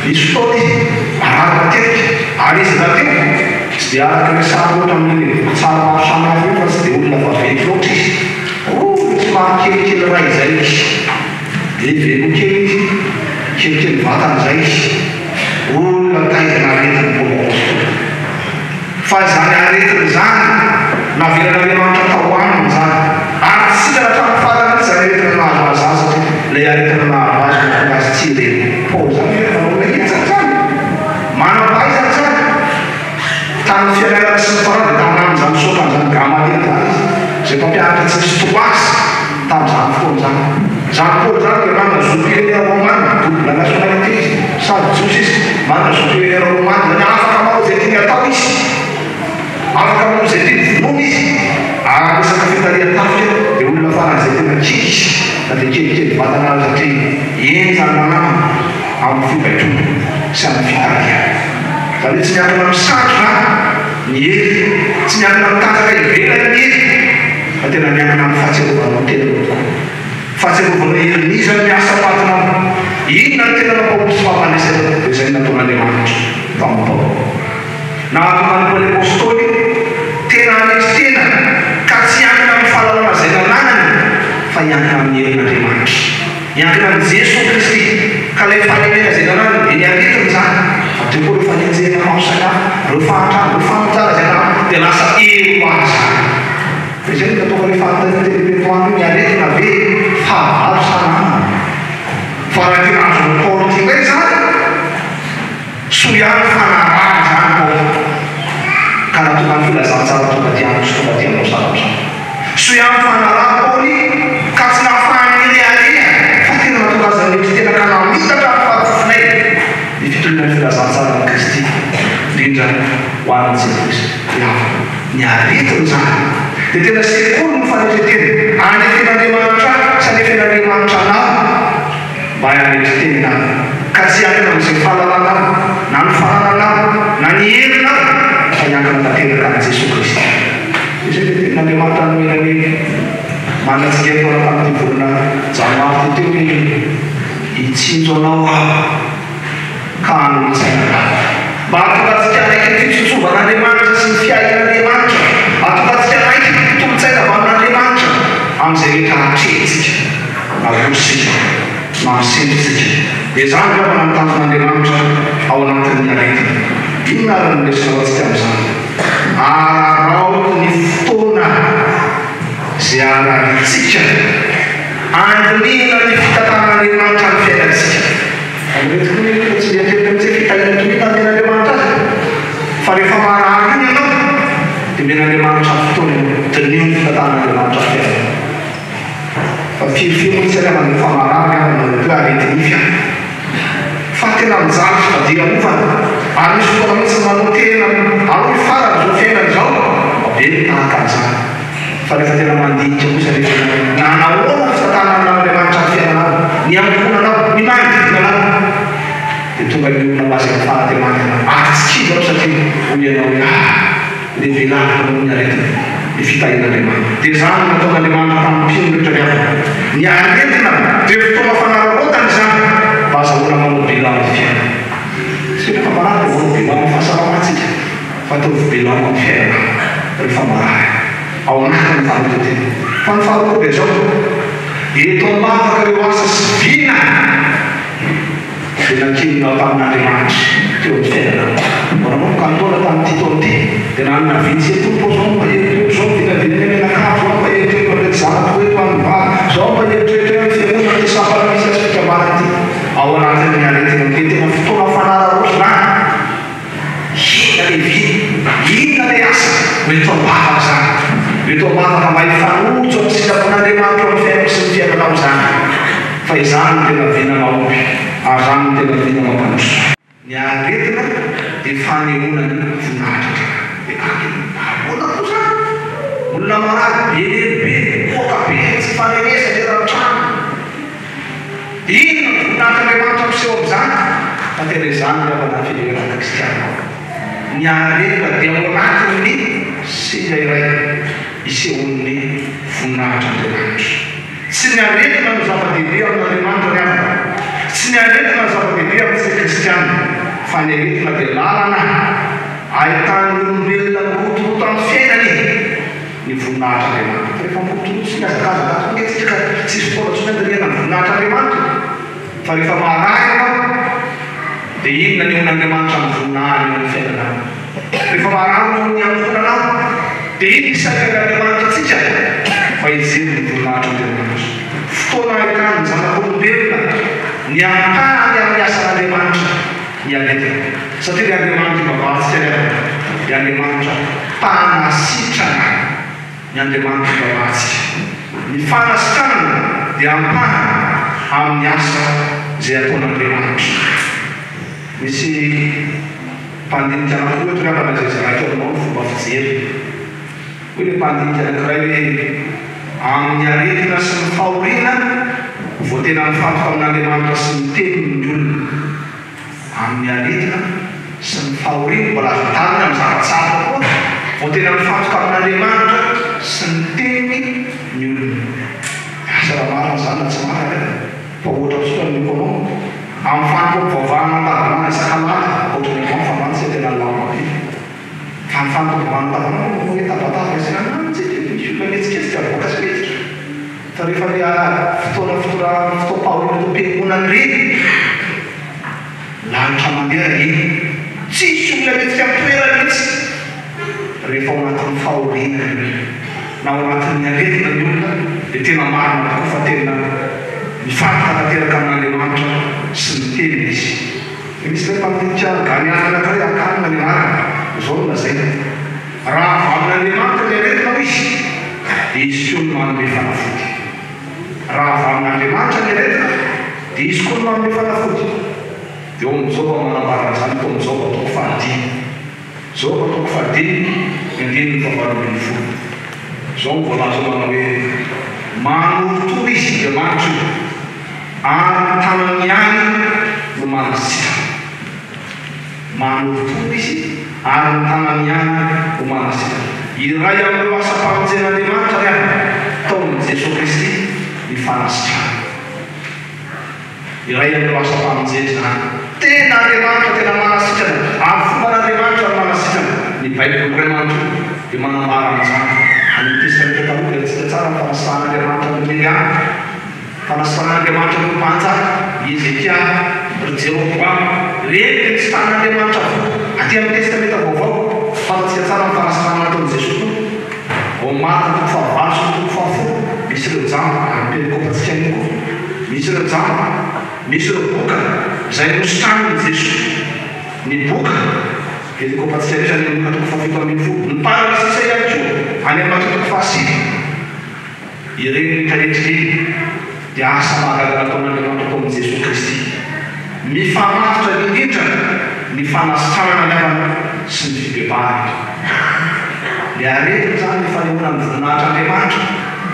misy fotoana izy marary matetika, ary izy rahateo tsy dia araka ilay sary loatra amin'ireny boky tsara maro samihafa ireny fa tsy dia olona vaventy loatra izy. Oh, somary kelikely iray izay izy. Dia velona kely izy, kelikely vatana izay izy. Olona taizana aretin'ny Paoly Apostoly. Fa izany aretina izany, navelan'Andriamanitra tao aminy izany. Ary tsy sitrana hatramin'ny farany mihitsy izany aretina nahazo azy izany, satria ilay aretina nahazo azy no nahatonga azy tsy irery. Paoly izany ve rehefa olona henjana izany? Manam-pahaizana izany? Tamin'ny fianarana sy ny farany dia tamin'izany soakan'izany Gamaliela izany izy, izay mpampianatra tsy nisy toa azy tamin'izany fotoana izany. Izany Paoly izany dia manana zom-pirenena romana, na dia kelikely vatana aza satria henjana namana amin'ny fibaikoana sy amin'ny fitarihana. Izany hoe tsy miankina amin'ny satroka ny hery, tsy miankina amin'ny tanjaka ivelany ny hery fa tena miankina amin'ny fahatsiarovanao ny tenanao tokoa. Fahatsiarovanao herin'iza no miasa ao anatinao? Inona no tena mampahomby sy mampandresy anao? Dia izay no nataon'Andriamanitra tamin'i Paoly. Nahatonga an'i Paoly Apostoly tena hanetry tena ka tsy hiankina amin'ny fahalalana izay nananany fa hiankina amin'ny herin'Andriamanitra. Hiankina amin'i Jesoa Kristy ka ilay fahalemena izay nananany dia ny aretiny izany fa teo koa ireo fanenjehana maro samihafa, ireo fahantrana, ireo fanonjana izay nananany dia lasa hery ho azy izany. Dia izay no nataoko ilay fanontaniana teny am-piandohana hoe ny aretina ve fahavalo sa namana? Fa raha ity azon'i Paoly ity indray izany, Soa ihany fa narary izany Paoly ka nahatonga ny filazantsara tonga aty amiko sy tonga aty aminao sahala amin'izany. Soa ihany fa narary Paoly ka tsy nahafahany nirehareha fa tena nahatonga azy nanetry tena ka namita hatramin'ny fahatofinay ny fitoriana ny filazantsaran'i Kristy indrindra ho an'ny Jentilisa. Ry havana, ny aretina izany dia tena sekoly ny fanetren-tena, anefen'Andriamanitra ahy sy anefen'Andriamanitra anao. Mba hanetry tena ka tsy hiankina amin'izay fahalalanao, na ny fanananao, na ny herinao, fa hiankina tanteraka amin'i Jesoa Kristy. Izay dia tenin'Andriamanitra nomena ny manantsika etoana tamin'ity volana janoary ity teo hoe, Hitsinjo anao Aho ka hanolo-tsaina anao. Mba hahatonga antsika hanaiky ny fitsotsovan'Andriamanitra sy ny fiahian'Andriamanitra, hahatonga antsika hanaiky ny tolo-tsaina avy amin'Andriamanitra amin'izay rehetra atrehintsika. Ahosika na asendrintsika. Dia izany angamba no tanjon'Andriamanitra ao anatin'ny aretina. Inona ary no lesona ho antsika amin'izany? Araraoty ny fotoana izay ararintsika handinihina ny fitantanan'Andriamanitra ny fiainantsika. Ireto koa nefa tsy mieritreritra mihitsy hoe fitahiana toy inona nomen'Andriamanitra azy e! Fa rehefa marary iny ianao dia omen'Andriamanitra fotoana ianao. Diniho ny fitantanan'Andriamanitra ny fiainanao. Fa firifiry moa isika angamba no efa marary angamba noho ny hoe areti-nify an! Fa tena mijaly sy fadiranovana ary misy fotoana mihitsy manotena alou hifarana izao fiainana izao fa be ny tahaka an'izany. Fa rehefa tena mandinika kosa anefa ianao na nahoana ny fitantanan'Andriamanitra ny fiainanao, ny ankohonanao, ny manodidina anao dia tonga miorina ho azy amin'ny fanantenana ianao ary tsy kivy ianao satria hoy ianao hoe ah! Lehibe lavitra noho ny aretina ny fitahian'Andriamanitra. Dia izany no nataon'Andriamanitra tamin'ny mpino rehetra ry havana. Ny aretina dia fotoana fanararaotana izany mba azahoana manao bilan ny fiainana. Tsy hoe rehefa marary dia manao bilan ny fahasalamantsika fa ataovy bilan ny fiainana rehefa marary ao anatin'ny fanetren-tena. Fa ny faharoa koa dia izao, eto am-bavaka ireo asa sy vina. Dia nankinina tamin'Andriamanitra teo amin'ny fiainanao. Vao nanomboka ny taona tamin'ity taona ity, dia nanana vitsy eto Tompo ô, izao no mba eritrereto, izao no vinavinaina mianakavy, izao no mba eritrereto an'ireto zanako ireto any vady, izao no mba eritrereto ny fiangonana ity sampana misy azy fikambanana ity. Ao anatin'ny aretina dia tena fotoana fanararaotrana. Inona le vina? Inona le asa? Ho eto am-bavaka izany. Ho eto am-bavaka mba hifanojo amin'ny sitrapon'Andriamanitra eo amin'ny fiainako sy ny fiainanao izany. Fa izany no tena vina mahomby ary izany no tena vina mampandroso. Ny aretina dia fanehoana ny voninahitr'Andriamanitra. Dia gaga ianao, ahoana koa izany? Olona marary be lery be, mipoaka be, tsy mifaneresa eran'ny trano. Inona no voninahitr'Andriamanitra miseho amin'izany? Fa tena izany ny havana fiheverana kristiana. Ny aretina dia ao anatin'ny singa iray isehoan'ny voninahitr'Andriamanitra. Tsy ny aretina no zava-dehibe amin'Andriamanitra ry havana. Tsy ny aretina no zava-dehibe amintsika kristiana. Fa ny aretina dia lalana ahitan'ny olombelona mirotoroto amin'ny fiainany. Ny voninahitr'Andriamanitra. Rehefa mirotoroto sy mihazakazaka ato ange tsika ka tsisy fotoana intsony handinihana ny voninahitr'Andriamanitra. Fa rehefa marary ianao dia inona anehoan'Andriamanitra ny voninahiny eo amin'ny fiainanao? Rehefa marary noho ny ankohonanao dia inona isafian'Andriamanitra antsika? Fa hijery ny voninahitr'Andriamanitra. Fotoana ahitan'ny zanak'olombelona ny ampahany amin'ny asan'Andriamanitra ny aretina. Satria ilay Andriamanitra ivavahantsika ry havana dia Andriamanitra mpanasitrana ny Andriamanitra ivavahantsika. Ny fanasitranana dia ampahany amin'ny asa izay ataon'Andriamanitra. Misy mpandinika anankiroa eto ry havana izay zaraiko aminao ny fomba fijeriny. Hoy ilay mpandinika anankiray hoe, Amin'ny aretina sy ny fahoriana. Vao tena mifantoka amin'Andriamanitra sy ny Teniny ny olona. Amin'ny aretina sy ny fahoriana, mbola azo antarina amin'ny zava-tsarotra koa, vao tena mifantoka amin'Andriamanitra sy ny Teniny ny olona. Asa raha marina izany na tsy marina e! Fa ohatra tsotra ny omeko anao, amin'ny fanompoam-pivavahana andavanandro isak'alahady, ankoatra ny avant fa mantsy tena lamba be. Fa ny fanompoam-pivavahana andavanandro moa hoe tabataba sy ananana tsy dia misy olona mihetsiketsika mivoaka sy miditra. Fa rehefa le fotoana fitorahana fotoam-pahoriana eto am-piangonana ireny, lalitra mandeha iny, tsisy olona mihetsika amin'ny toerany mihitsy. Rehefa ao anatin'ny fahoriana ny olona, na ao anatin'ny aretina ny olona, dia tena marina tokoa fa tena mifantoka tanteraka amin'Andriamanitra sy ny Teniny izy. Dia misy ilay mpandinika Ghaneana anankiray, Akan ny anarany, izao no lazainy, Raha avy amin'Andriamanitra ny aretina, hoy izy, dia Izy koa no manome fanafody. Raha avy amin'Andriamanitra ny aretina, dia Izy koa no manome fanafody. Dia ao amin'i Joba manambara an'izany tao amin'ny Joba toko fahadimy. Joba toko fahadimy, ny andininy fahavalo ambin'ny folo. Izao no voalaza ao manao hoe, Manorotoro Izy, Andriamanitra io, ary ny tanany ihany no manasitrana. Manorotoro Izy, ary ny tanany ihany no manasitrana. Iray amin'ireo asam-pamonjen'Andriamanitra ry havana, tao amin'i Jesoa Kristy, ny fanasitranana. Iray amin'ireo asam-pamonjena izany. Tena Andriamanitra tena manasitrana, ary fomban'Andriamanitra ny manasitrana. Ny Baiboly iray manontolo dia manambara an'izany. Any amin'ny Testamenta Taloha dia hitantsika tsara ny fanasitran'Andriamanitra an'i Miriama, fanasitran'Andriamanitra ireo mpanjaka, i Hezekia, ry Jeroboama. Ireny dia nositranin'Andriamanitra avokoa. Aty amin'ny Testamenta Vaovao, fantatsika tsara ny fanasitranana nataon'i Jesoa Tompo. Ao amin'ny Marka toko fahavalo sy ny toko fahafolo, misy ireo jamba, ary ny perikopantsika ihany koa. Misy ireo jamba, misy ireo boka, izay nositranin'i Jesoa. Ny boka, perikopantsika rehetra any amin'ny Lioka toko fahafito ambin'ny folo. Ny paralysisa ihany koa, any amin'ny Matio toko fahasivy. Ireny rehetra rehetra ireny dia asa mahagaga nataon'Andriamanitra tao amin'i Jesoa Kristy. Mifamatotra indrindra ny fanasitranana ny havana sy ny fibebahana. Ilay aretina izany, ny fanehoana ny voninahitr'Andriamanitra,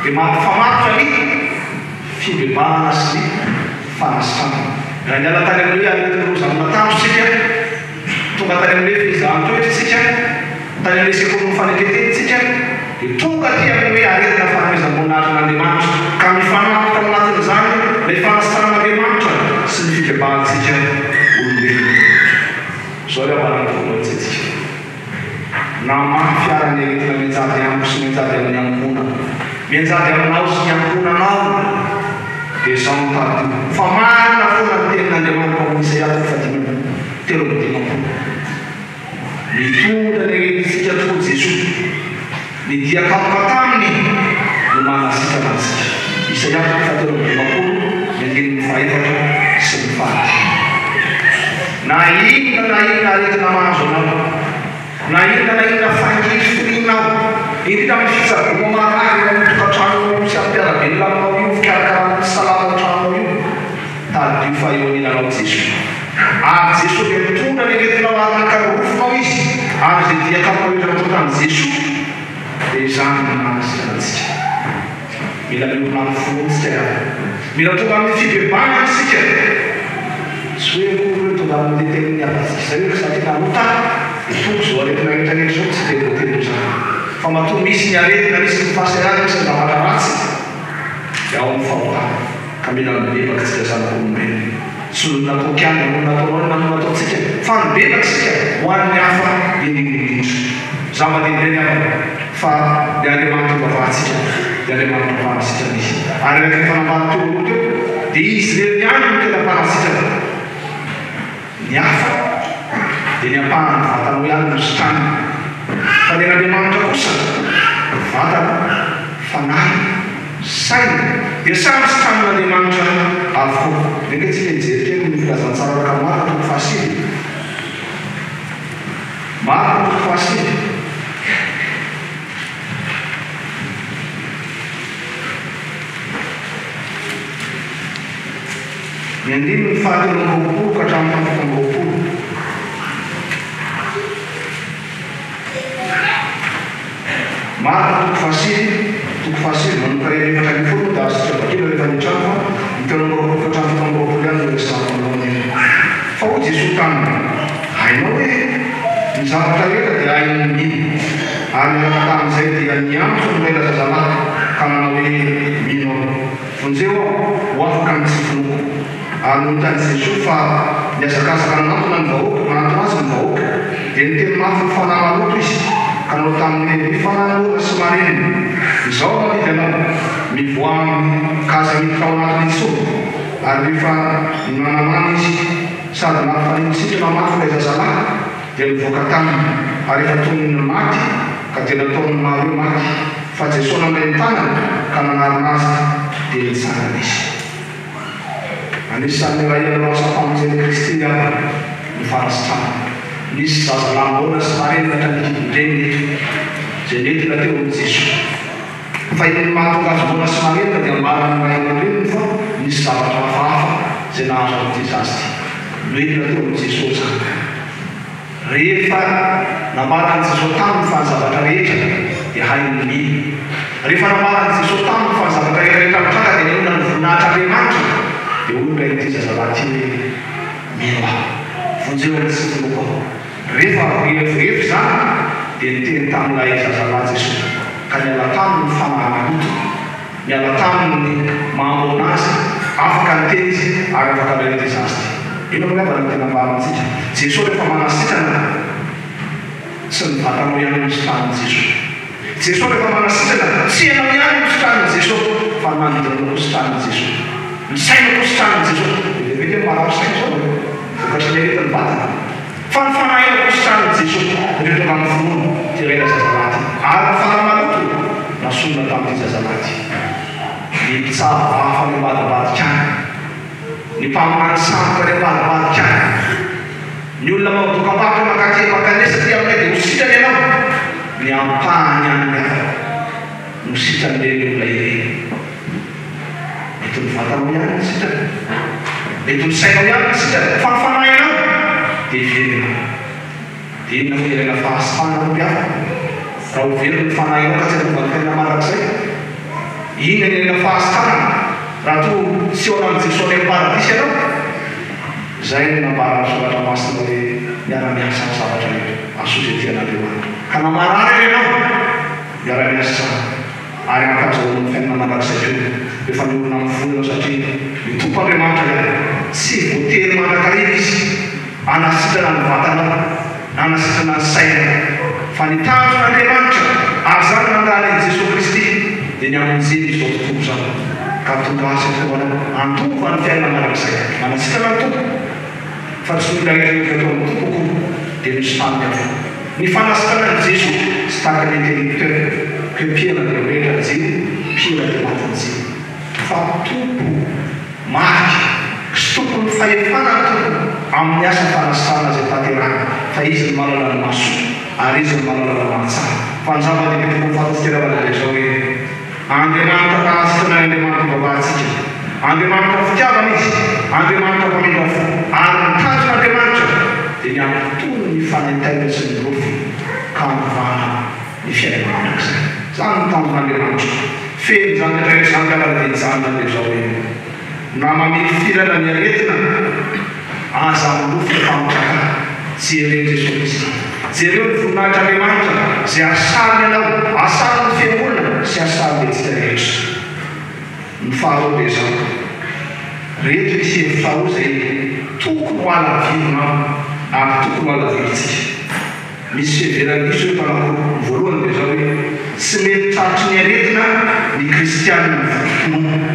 dia mampifamatotra ny fibebahana sy ny fanasitranana. Raha niala tany amin'ny hoe aretina roa zany isika, Tonga tany amin'ny hoe fizahan-toetra isika, tany amin'ny sekolin'ny fanetren-tena isika, dia tonga aty amin'ny hoe aretina fanomezam-boninahitra an'Andriamanitra, ka mifanampy tao anatin'izany ilay fanasitranan'Andriamanitra sy ny fibebahantsika olombelona. Izao ry havana no tokony ho antsaintsika, Na mafy ara ny aretina mianjady amiko sy mianjady amin'ny ankohonana, mianjady aminao sy ny ankohonanao, dia izao no tadidio, fa marina foana ny tenin'Andriamanitra ao amin'ny Isaia toko fahadimy 53. Nitondra ny aretintsika tokoa Jesoa. Ny dia kapoka taminy no manasitrana antsika. Isaia toko fahatelo amby dimampolo, ny andininy fahefatra sy ny fahadimy. Na inona na inona aretina mahazo anao, na inona na inona fangirifirianao, indrindra amin'ny fitsaboana marary eo amin'ny tokantranonao io sy amin'ny mpiara-belona aminao io, fikarakarana ny tsy salama ao an-tranonao io, Tadidio fa eo anilanao Jesoa. Ary Jesoa dia mitondra ny aretinao ary naka ny rofinao Izy, ary izay dia kapoka rehetra natao tamin'i Jesoa dia izany no nahasitrana antsika. Mila miorina amin'ny finoana isika ry havana. Mila tonga amin'ny fibebahana isika. Tsy hoe akory hoe tonga amin'ilay tenin'ny havantsika izay hoe za tena nanota dia tonga izao aretina rehetra rehetra izao, tsy dia voatery ho izany. Fa matoa misy ny aretina, misy ny fahasahiranana, misy ny zavatra ratsy dia ao ny fahotana. Ka mila mibebaka tsika zanak'olombelona. Tsy noho ny nataoko ihany na noho ny nataonao na noho ny nataontsika fa mibebaka isika ho an'ny hafa indrindra indrindra. Zava-dehibe ny havana fa ny Andriamanitra ivavahantsika dia Andriamanitra mpanasitrana Izy. Ary araka ny efa nambara teo aloha teo dia Izy irery ihany no tena mpanasitrana. Ny hafa dia ny ampahan'ny vatanao ihany no sitranina, fa ny an'Andriamanitra kosa, vatana, fanahy, saina, dia samy sitranin'Andriamanitra avokoa. Ndeha ange tsika hijery kely ny filazantsara araka Marka toko fahasivy. Marka toko fahasivy. Ny andininy fahatelo amby roapolo ka hatramin'ny fahafito amby roapolo. Marka toko fahasivy, toko fahasivy manomboka eo amin'ny 14 moa dia azontsika vakina rehefa any an-trano fa ny. 23 ka hatramin'ny 27 ihany no resahako aminao anio. Fa hoy Jesoa taminy, Hainao hoe ny zavatra rehetra dia hain'ny mino. Ary niaraka tamin'izay dia niantso an'ilay zazalahy ka nanao hoe, Mino aho. Vonjeo aho ho afaka amin'ny tsy finoako. Ary nony hitan'i Jesoa fa nihazakazaka nanantona ny vahoaka, nanantona azy ny vahoaka, dia niteny mafy ny fanahy maloto izy, ka nanao taminy hoe, Ry fanahy moana sy marenina, izao no mandidy anao, mivoaha aminy, ka aza miditra ao anatiny intsony. Ary rehefa nanamana izy, sady nampifanintsitrana mafy ilay zazalahy, dia nivoaka taminy, ary efa toy ny maty, ka dia nataon'ny maro hoe maty. Fa Jesoa nandray ny tanany ka nanarina azy, dia nitsangana izy. Anisan'ny iray amin'ireo asa famonjen'i Kristy ny havana, ny fanasitranana. Nisy zazalahy moana sy marenina hatrany an-kibon-dreniny eto, izay nentina teo amin'i Jesoa. Fa iny mahatonga azy moana sy marenina dia ambaran'ny ray aman-dreniny fa nisy zavatra hafahafa izay nahazo an'ity zaza ity. Noentina teo amin'i Jesoa izany. Rehefa nambaran'i Jesoa taminy fa ny zavatra rehetra dia hainy ny mino. Rehefa nambaran'i Jesoa taminy fa ny zavatra rehetra mitranga dia nionona ny voninahitr'Andriamanitra, dia hoy indray ity zazalahy ity hoe, Mino aho. Vonjeo amin'ny tsy finoako aho. Rehefa avy nireforefo izany, dia niteny tamin'ilay zazalahy Jesoa, ka niala taminy ny fanahy maloto. Niala taminy ny maha-moana azy, afaka niteny izy ary afaka nandray ity zaza ity. Inona moa angamba no tena ambara amintsika? Jesoa rehefa manasitrana, tsy ny vatanao ihany no sitranin'i Jesoa. Jesoa rehefa manasitrana, tsy ianao ihany no sitranin'i Jesoa, fa ny manodidina anao koa sitranin'i Jesoa. Ny sainao koa sitranin'i Jesoa. Be dia be ange ny marary saina izao e, vokatry ny aretin'ny vatana. Fa ny fanahinao koa sitranin'i Jesoa ireo tonga amin'ny finoana ity rainà zazalahy ity. Ary ny fanahy maloto nasonina tamin'ity zazalahy ity. Ny mpitsabo hafa any ambadimbadika any. Ny mpaminany sandoka any ambadimbadika any. Ny olona manao dokam-barotra mankaty mankanesa aty aminay dia ho sitrana ianao. Ny ampahany ihany hafa no sitran'ireny olona ireny. Mety ny vatanao ihany no sitrana, mety ny sainao ihany no sitrana, fa ny fanahinao dia velona. Dia inona moa ilaina fahasitranana hoy aho? Raha ho very ny fanahinao ka tsy handova ny fiainana mandrakizay? Inona no ilaina fahasitranana raha toa tsy eo anan'i Jesoa any amin'ny paradisa ianao? Izay no nambaran'ny Soratra Masina hoe miara-miasa amin'ny zavatra rehetra, asoa izay tian'Andriamanitra. Ka na marary ary ianao, miara-miasa. Ary hampahazoana ny fiainana mandrakizay koa rehefa miorina amin'ny finoana ianao satria ny Tompo Andriamanitra ihany tsy voatery mandrakariva Izy hanasitrana ny vatanao na hanasitrana ny sainao fa ny tanjon'Andriamanitra ary izany nandany an'i Jesoa Kristy dia ny hamonjeny izao tontolo izao ka hahatonga azy ho anao handova ny fiainana mandrakizay. Manasitrana ny Tompo fa tsy mila eritreritra ataon'ny Tompo akory dia misy faniny avokoa. Ny fanasitranan'i Jesoa tsy tahaka ny interrupteur que pihana dia mirehitra ny jiro, pihana dia maty ny jiro. Fa Tompo marika sy tompon'ny fahefana ny Tompo amin'ny asa fanasitranana izay tanterahiny fa Izy no mahalala ny mahasoa ary Izy no mahalala ny mahatsara. Fa ny zava-dehibe tokony ho fantatsika ravana dia izao hoe, Andriamanitra mpanasitrana ny Andriamanitra ivavahantsika. Andriamanitra fitiavana Izy, Andriamanitra mpamindra fo, ary ny tanjon'Andriamanitra dia ny hampitony ny fanaintainana sy ny rofy ka hanovana ny fiainana mandrakizay. Izany no tanjon'Andriamanitra. Feno izany rehetra izany angamba dia hijanona dia izao hoe, Na mamirifirirana ny aretina, aza milofika fa mitraka. Jereo Jesoa Kristy. Jereo ny voninahitr'Andriamanitra izay asariny anao, asariny ny fiangonana sy asariny antsika rehetra. Ny faharoa dia izao, reto misy hevitra roa izay tokony ho halavirinao ary tokony ho halavirintsika. Misy fiheveran-diso eto anankiroa. Ny voalohany dia izao hoe, tsy mety tratry ny aretina ny kristianina votom-pinoana.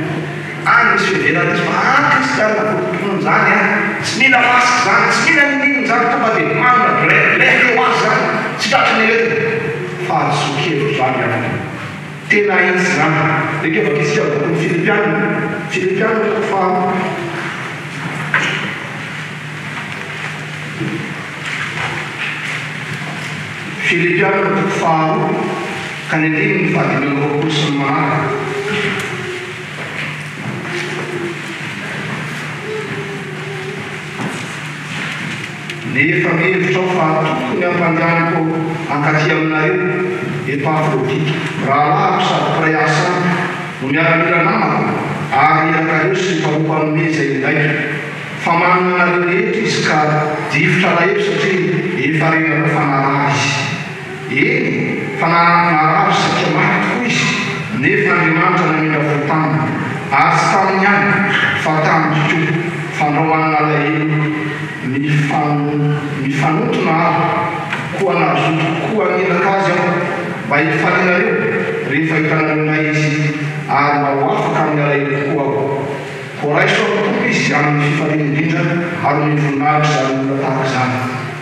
Any misy fiheveran-diso fa ah kristianina votom-pinoana izany an, tsy mila masque izany, tsy mila n'inon'inona izany, tonga dia manina blé blé ho azy izany, tsy tratry ny aretina. Fahadisoan-kevitra izany amiko. Tena ahitsy izany. Ekeo vakitsika ny bokin'ny Filipiana, Filipiana toko faharoa. Filipiana toko faharoa ka ny andininy fahadimy amby 20 sy ny manaraka. Nefa mihevitra aho fa tokony hampandehaniko hankaty aminareo Epafrodito, rahalahiko sady mpiray asa amiko, no miaramila namako. ary irakareo sy ny mpanompo hanome izay ilaiko. Fa manana anareo rehetra izy ka difotra alahelo satria efa renareo fa narary izy. Eny, fa narary saika maty tokoa izy, nefa Andriamanitra namindra fo taminy, ary tsy taminy ihany, fa tamiko koa, fandrao manana alahelo mifanontona aho, koa nazoto kokoa haniraka azy aho, mba hifalianareo rehefa hitanareo indray izy, ary mba ho afaka amin'ny alaheloko koa aho. Koa raiso amin'ny Tompo izy amin'ny fifaliana indrindra ary omeo voninahitra izany olona tahaka izany,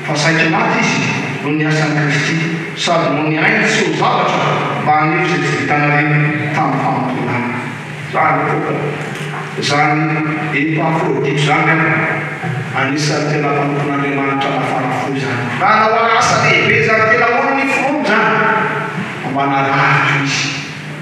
fa saiky maty izy noho ny asan'i Kristy, sady noho ny ainy tsy ho zavatra mba hanefa izay tsy vitanareo tamin'ny fanompoana ahy. Izany tokana, izany Epafrodito izany aho, anisan'ny tena mpanompon'Andriamanitra nafana fo izany. Nanao asa lehibe izany, tena olon'ny finoana izany, fa mba narary koa izy.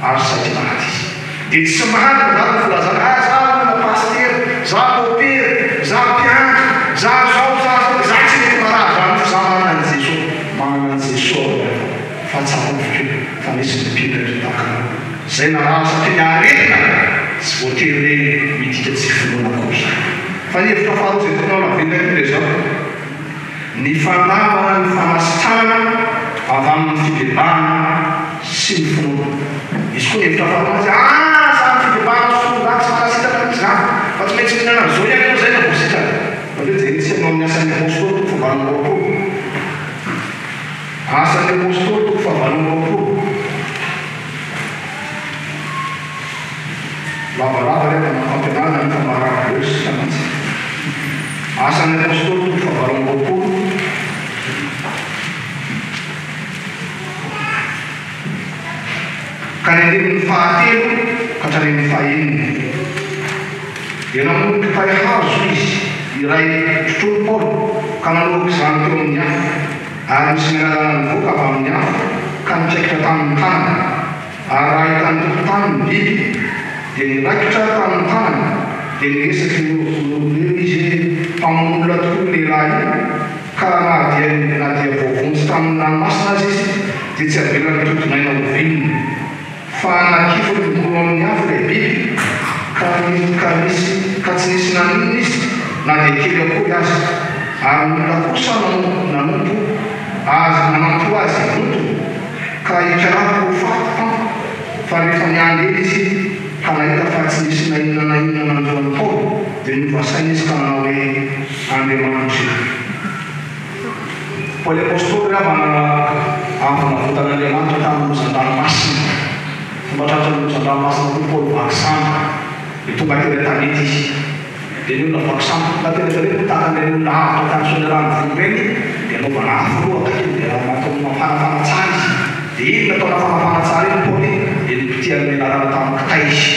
Ary saiky maty izy. Dia tsy marina izany ny filazana, ah za olona pasitera, za mopera, za mpiandry, za zao, za zao, za tsy mety marary zany fa za manana an'i Jesoa. Manana an'i Jesoa aho ry havana, fa tsaroviko fa nisy ny mpino eto tahaka anao, izay narary satria ny aretina tsy voatery hoe midika tsy finoana akory izany. Fa ny hevitra faharoa izay tokony holavinina koa dia izao. Ny fandavana ny fanasitranana avy amin'ny fibebahana sy ny finoana. Misy koa ny hevitra faharoa mantsy, ah, izany fibebahana sy finoana izany tsy manasitrana mihitsy izany, fa tsy maintsy mihinana an'izao ihany ianao izay vao voasitrana. Aleo jerentsika ny ao amin'ny Asan'ny Apôstôly toko fahavalo amby 20. Asan'ny Apôstôly toko fahavalo amby 20. Lavalava re manao fampianarana nefa marary daholo isika mantsy. Asan'ny Apostoly toko fahavalo amby 20. Ka ny andininy fahatelo ka hatramin'ny fahenina. Dia namono kitay hazo izy iray trotroin'i Paoly ka nanoroka izany teo amin'ny afo, ary nisy menarana nivoaka avy amin'ny afo ka nikaikitra tamin'ny tanany. Ary raha hitan'ny tompon-tany ny biby, dia niraikitra tamin'ny tanany, dia niresaky ny olon-ireo izy hoe, Mpamono olona tokoa io lehilahy io, ka na dia na dia voavonjy tamin'ny ranomasina aza izy, dia tsy avelan'ny todin'aina ho velona. Fa nakifiny ho amin'ny afo ilay biby, ka ka nisy ka tsy nisy naninona izy, na dia kely akory aza. Ary ny olona kosa nanompo azy nanampo azy hibontona. Ka hikarako ho faty tampoka, fa rehefa niandry ela izy ka nahita fa tsy nisy na inona na inona nanjo an'i Paoly, dia niova saina izy ka nanao hoe, Andriamanitra io. Paoly Apostoly ry havana avy navotan'Andriamanitra tamin'ny lozan-dranomasina. Fomba tratran'ny lozan-dranomasina koa Paoly vaky sambo, dia tonga teny an-tanety izy. Dia ny olona vaky sambo tonga teny an-tanety moa tahaka an'ireny olona avotra tany Soanierana Ivongo ireny, dia anaovana afo aloha akaikiny dia raha natao mafanafana tsara izy. Dia iny natao nafanafana tsara iny Paoly dia nipitihan'ny menarana tamin'ny kitay izy.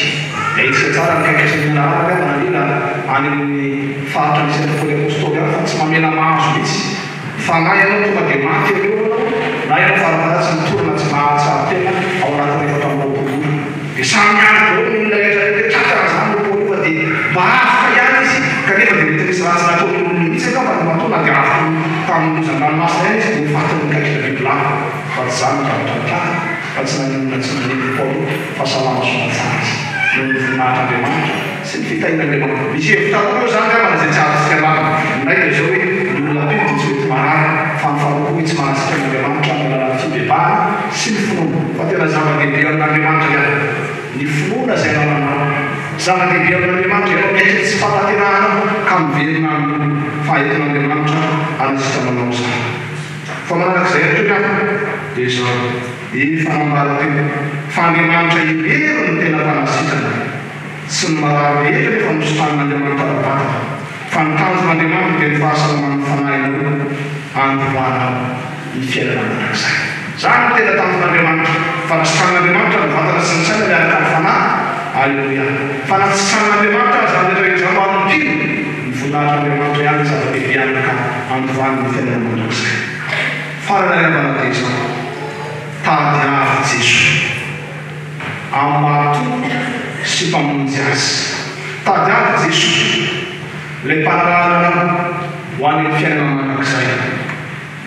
Dia ahitsika tsara ny kaikitry ny menarana angamba nandrindra any amin'ny faritra misy an'i Paoly Apostoly any fa tsy mamela mahazo mihitsy. Fa na ianao tonga dia maty eo eo ianao, na ianao farafaharatsiny torana tsy mahatsiaro tena ao anatin'ny 24 ora. Dia samy miandry daholo ny olona rehetra rehetra hoe tratra an'izany io Paoly io fa dia mba avotra ihany izy, kanefa dia mety nisy ratsy nataon'io olona io mihitsy angamba no matoa na dia avotra tamin'ny lozan-dranomasina ihany izy dia ho fatin'ny kaikitra bibilava. Fa tsy izany ny zavatra nitranga fa tsy naninona tsy naninona i Paoly fa salama soamantsara izy noho ny voninahitr'Andriamanitra sy ny fitahian'Andriamanitra. Misy hevitra roa eo izany angamba izay tsy azontsika lavina. Ny iray dia izao hoe ny olona mpino dia tsy mety marary fa ny faharoa koa hoe tsy manasitrana an'Andriamanitra amin'ny alalan'ny fibebahana sy ny finoana. Fa tena zava-dehibe amin'Andriamanitra ihany ny finoana izay anananao. Zava-dehibe amin'Andriamanitra ianao miaiky ny tsy fahatanterahanao ka miverina aminy fa entin'Andriamanitra hanasitrana anao izany. Fa manarak'izay ihany koa ny hafa dia izao, efa nambara teo fa Andriamanitra irery no tena mpanasitrana. Tsy ny marary rehetra anefa no sitran'Andriamanitra ara-batana, fa ny tanjon'Andriamanitra dia ny fahasalaman'ny fanahinareo androanao ny fiainana mandrakizay. Izany no tena tanjon'Andriamanitra, fa raha sitran'Andriamanitra ny vatana sy ny saina miaraka amin'ny fanahy, Aleloia! Fa na tsy sitran'Andriamanitra aza izany rehetra izany ho an'ny mpino, ny voninahitr'Andriamanitra ihany no zava-dehibe aminy ka andovany ny fiainana mandrakizay. Farany ary havana dia izao, tadiavo Jesoa. Amin'ny maha Tompo sy Mpamonjy azy. Tadiavo Jesoa, ilay Mpanarahana anao ho any amin'ny fiainana mandrakizay.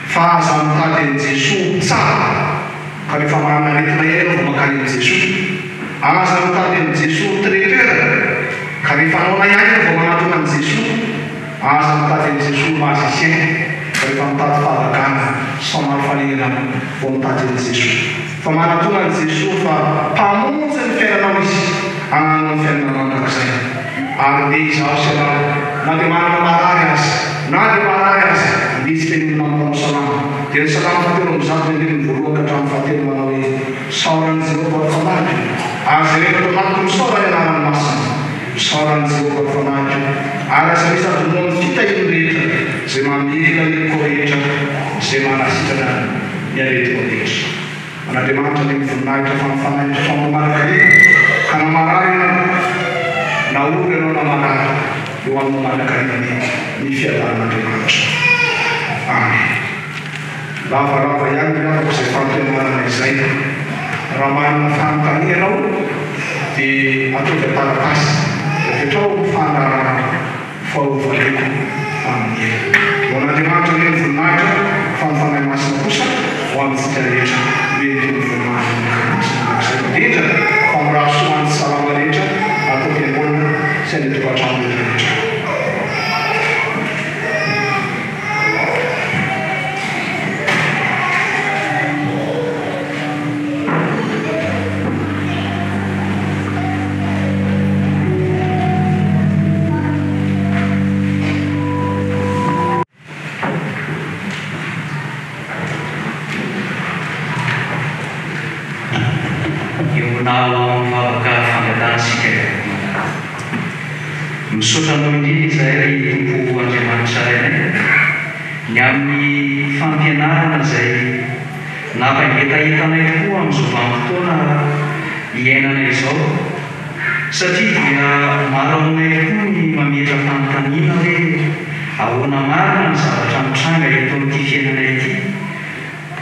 Fa aza mitady an'i Jesoa ho tsara ka rehefa manana aretina ihany ianao vao mankany amin'i Jesoa. Aza mitady an'i Jesoa ho traiteur. Ka rehefa noana ihany ianao vao manatona an'i Jesoa, aza mitady an'i Jesoa ho magicien fa rehefa mitady fahagagana sy famarofanina ianao vao mitady an'i Jesoa. Fa manatona an'i Jesoa fa Mpamonjy ny fiainanao Izy, hanananao ny fiainana mandrakizay. Ary ndeha izaho sy ianao, na dia manana marary aza, na dia marary aza, andeha isika hionona amin'ny mpanao salamo, dia ny salamo fahatelo amby zato ny andininy voalohany ka hatramin'ny fahatelo manao hoe, Misaora an'i Jehovah ry fanahiko, ary izay rehetra ato anatiko misaora ny anarany masina. Misaora an'i Jehovah ry fanahiko, ary aza misy adinoa amin'ny fitahiany rehetra, izay mamela heloka rehetra, izay manasitrana ny aretiko rehetra. An'Andriamanitra anie ny voninahitra fa ny Fanahy misaona mandrakariva, ka na marary ianao, na ory ianao na marary, eo aminao mandrakariva anie ny fiadanan'Andriamanitra. Amen. Lavalava ihany ry havako izay fampianarana izay. Raha manana fanontaniana ianao dia ataovy an-taratasy dia apetraho amin'ny fandaharana fa ho valiako amin'ny ela. Ho an'Andriamanitra anie ny voninahitra fa ny Fanahy Masina kosa ho amintsika rehetra mety ho voninahiny mandrakariva sy mandrakizay indrindra fa mirary soa ho an'ny salama rehetra ato am-piangonana sy any an-tokantrano rehetra rehetra. Iombona ao amin'ny vavaka fangatahantsika ry Misaotra Anao indrindra izahay ry Tompo Andriamanitra Rainay ny amin'ny fampianarana izay nampangetaheta anay tokoa amin'izao vanim-potoana iainanay izao satria dia maro aminay tokoa ny mametra fanontaniana hoe ahoana marina ny zavatra mitranga eto amin'ity fiainana ity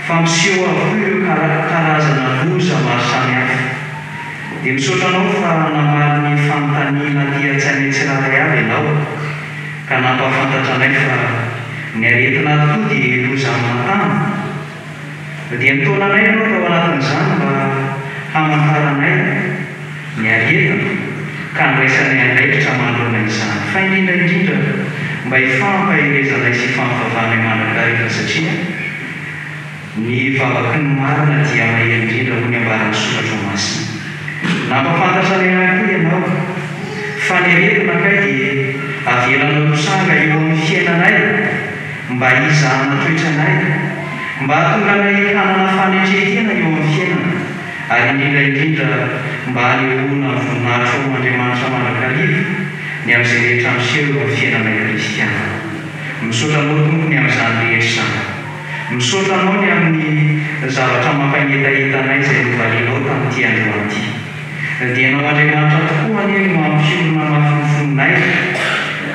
fa miseho avokoa ireo karazana loza maro samihafa. Dia misaotra anao fa namaly ny fanontaniana aty an-tsainay tsirairay avy ianao ka nampahafantatra anay fa ny aretina tokoa dia loza aman-tany. Dia nitaona anay ianao tao anatin'izany mba hamantaranay ny aretina ka handraisanay andraikitra manoloana izany. Fa indrindra indrindra mba hifampaherezanay sy hifampivavahanay mandrakariva satria ny vavaky ny marina dia mahery indrindra hoy ny ambaran'ny soratra masina. Nampahafantatra anay ihany koa ianao fa ny aretina kay dia avelanao hitranga eo amin'ny fiainanay mba hizahana toetra anay, mba hahatonga anay hanana fanetren-tena eo amin'ny fiainana ary indrindra indrindra mba hanehoana ny voninahitrao Andriamanitra mandrakariva ny amin'izay rehetra miseho eo amin'ny fiainanay kristiana. Misaotra Anao Tompo ny amin'izany rehetra izany. Misaotra Anao ny amin'ny zavatra mampangetaheta anay izay novalianao tamin'ity androany ity. Dia Ianao Andriamanitra tokoa anie no hampiorina mafy ny fonay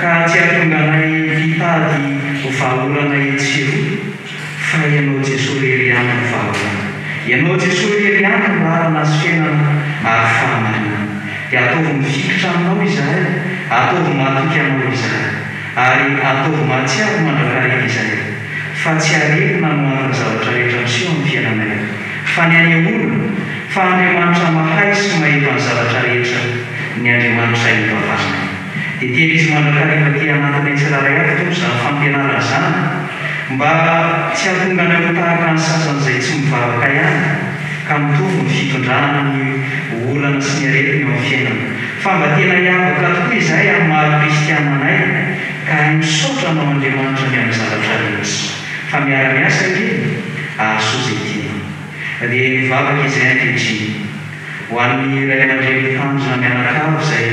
ka tsy hahatonga anay hitady vahaolana etsy sy eroa fa Ianao Jesoa irery ihany no vahaolana. Ianao Jesoa irery ihany no lalana sy fiainana ary fahamarinana. Dia ataovy mifikitra aminao izahay, ataovy matoky Anao izahay. Ary ataovy mahatsiaro mandrakariva izahay fa tsy aretina no anton'ny zavatra rehetra miseho amin'ny fiainanay, fa ny anehoana fa Andriamanitra mahay sy mahefa ny zavatra rehetra ny Andriamanitra ivavahanay. Dia tehirizo mandrakariva aty anatinay tsirairay avy, Tompo, izany fampianarana izany, mba tsy hahatonga anay ho tahaka ny sasany izay tsy mivavaka ihany, ka mitovy ny fitondrana ny olana sy ny aretina eo amin'ny fiainana. Fa mba tena hiavaka tokoa izahay amin'ny maha kristiana anay ka hay misaotra anao Andriamanitra ny amin'ny zavatra rehetra. Fa miara-miasa ireny ahasoa izay tianao. Dia mivavaka izahay ankehitriny ho an'ny ray aman-dreny mpitandrina mianakavy izay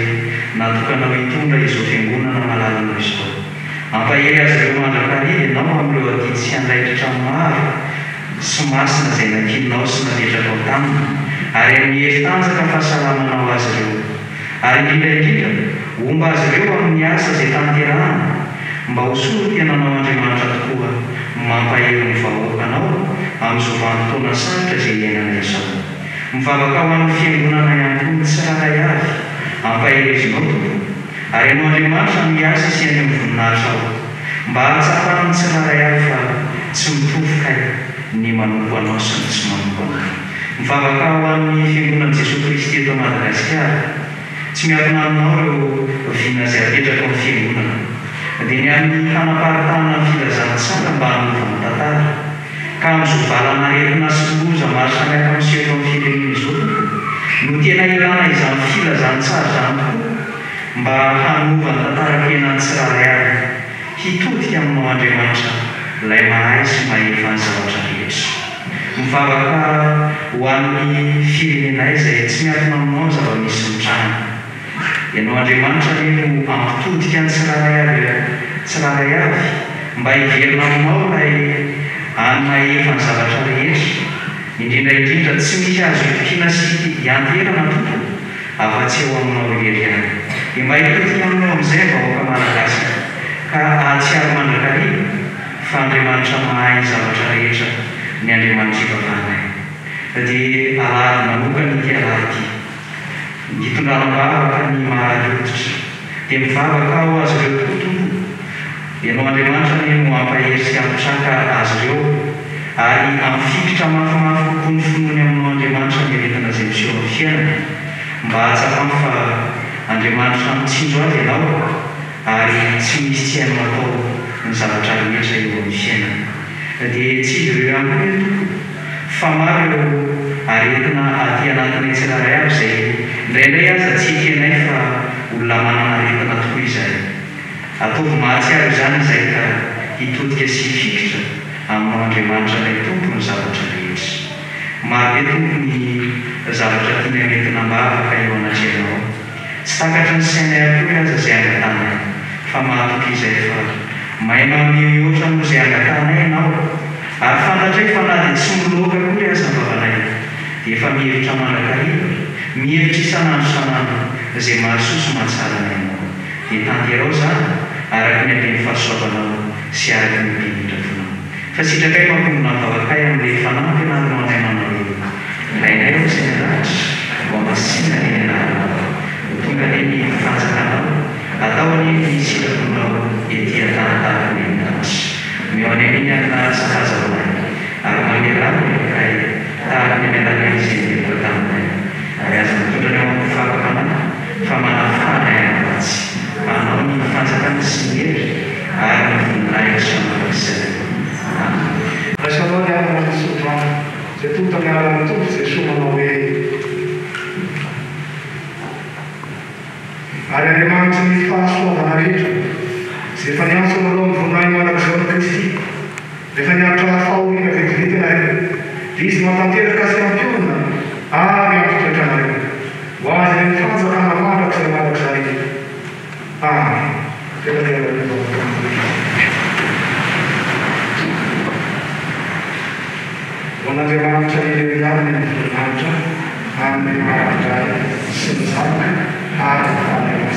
natokanao hitondra izao fiangonana malalanao izao. Ampahery azy ireo mandrakariva ianao amin'ireo adidy sy andraikitra maro sy masina izay nankininao sy napetrakao taminy, ary amin'ny hery tanjaka fahasalamanao azy ireo. Ary indrindra indrindra, homba azy ireo amin'ny asa izay tanterahany, mba ho solontenanao Andriamanitra tokoa mampahery ny vahoakanao amin'izao vanim-potoana sarotra izay iainana izao. Mivavaka ho an'ny fiangonana ihany koa ny tsirairay avy, ampaherezinao Tompo, ary Ianao Andriamanitra no hiasa sy haneho ny voninahitrao. Mba hahatsapan'ny tsirairay avy fa tsy mitovy kay ny manompo Anao sy ny tsy manompo Anao. Mivavaka ho an'ny Fiangonan'i Jesoa Kristy eto Madagasikara. Tsy miankina aminao ireo vina izay apetraka ao amin'ny Fiangonana. Dia ny amin'ny fanaparitahana ny filazantsara mba hanova ny tantara. Ka amin'izao valan'aretina sy loza maro samihafa miseho eto amin'ny firenena izao Tompo no tena ilana izany filazantsara izany tokoa mba hanova ny tantaram-piainan'ny tsirairay avy. Hitodika aminao Andriamanitra ilay mahay sy mahefa ny zavatra rehetra. Mivavaka ho an'ny firenenay izay tsy miankina aminao ny zava-misy mitranga. Ianao Andriamanitra anie no hampitodika ny tsirairay avy tsirairay avy mba hiverina aminao ilay any mahefa ny zavatra rehetra, indrindra indrindra tsy misy azo itokiana sy ianteherana Tompo afa-tsy eo aminao irery ihany. Dia mba hitodika aminao amin'izay ny vahoaka Malagasy ka hahatsiaro mandrakariva fa Andriamanitra mahay ny zavatra rehetra ny Andriamanitra ivavahanay. Dia alahady manokana ity alahady ity. Nitondrana am-bavaka ny marary hoditra. Dia mivavaka aho azy ireo tokoa Tompo o. Ianao Andriamanitra anie no hampahery sy hampitraka azy ireo ary hampifikitra mafimafy kokoa ny finoany aminao Andriamanitra ny aretina izay miseho amin'ny fiainany mba hahatsapany fa Andriamanitra mitsinjo azy Ianao ary tsy misy tsy hainao atao ny zavatra rehetra eo amin'ny fiainany. Dia tsy izy ireo ihany koa anie Tompo o. Fa maro ireo aretina aty anatinay tsirairay avy izay indraindray aza tsy ekenay fa olona manana aretina tokoa izahay. Ataovy mahatsiaro izany izahay ka hitodika sy hifikitra aminao Andriamanitra ilay Tompo ny zavatra rehetra. Marobe Tompo ny zavatra tianay hoentina am-bavaka eo anatrehanao. Tsy takatry ny sainay akory aza izay angatahanay, fa mahatoky izahay fa mahay manome mihoatra noho izay angatahanay Ianao. Ary fantatray fa na dia tsy miloaka akory aza ny vavanay, dia efa mihevitra mandrakariva, mihevitra isan'andro isan'andro izay mahasoa sy mahatsara anay Ianao. Dia tanteraho izany, araka ny haben'ny fahasoavanao sy araka ny haben'ny indrafonao. Fa sitrakay mampiombona ny vavakay amin'ilay fanampianarinao anay manao hoe, Rainay ao izay any an-danitra, hohamasinina anie ny anaranao. Ho tonga anie ny fanjakanao, atao anie ny sitraponao ety an-tany tahaka ny any an-danitra. Omeo anay ny hanina sahaza ho anay, ary mamelà ny helokay, tahaka ny namelanay izay niheloka taminay. Ary aza mitondra anay ho amin'ny fakam-panahy, fa manafaha anay amin'ny ratsy. Fa Anao ny fanjakana sy ny hery ary ny voninahitra mandrakizay. Amena. Raisanao ny havana ny tsodrano izay tonta amin'ny anaran'ny Tompo Jesoa manao hoe. Ary Andriamanitry ny fahasoavana rehetra, izay efa niantso anareo amin'ny voninahiny mandrakizay ao amin'i Kristy, rehefa niaritra fahoriana vetivety ianareo, dia Izy no hahatanteraka sy hampiorina ary hampitoetra anareo. Ho Azy anie ny fanjakana mandrakizay mandrakizay. Amen. Mipetraka ianareo mivavaka amin'ny Tompo. Ho an'Andriamanitra irery ihany ny voninahitra amin'ny maha-Ray sy ny Zanaka ary ny Fanahy Masina.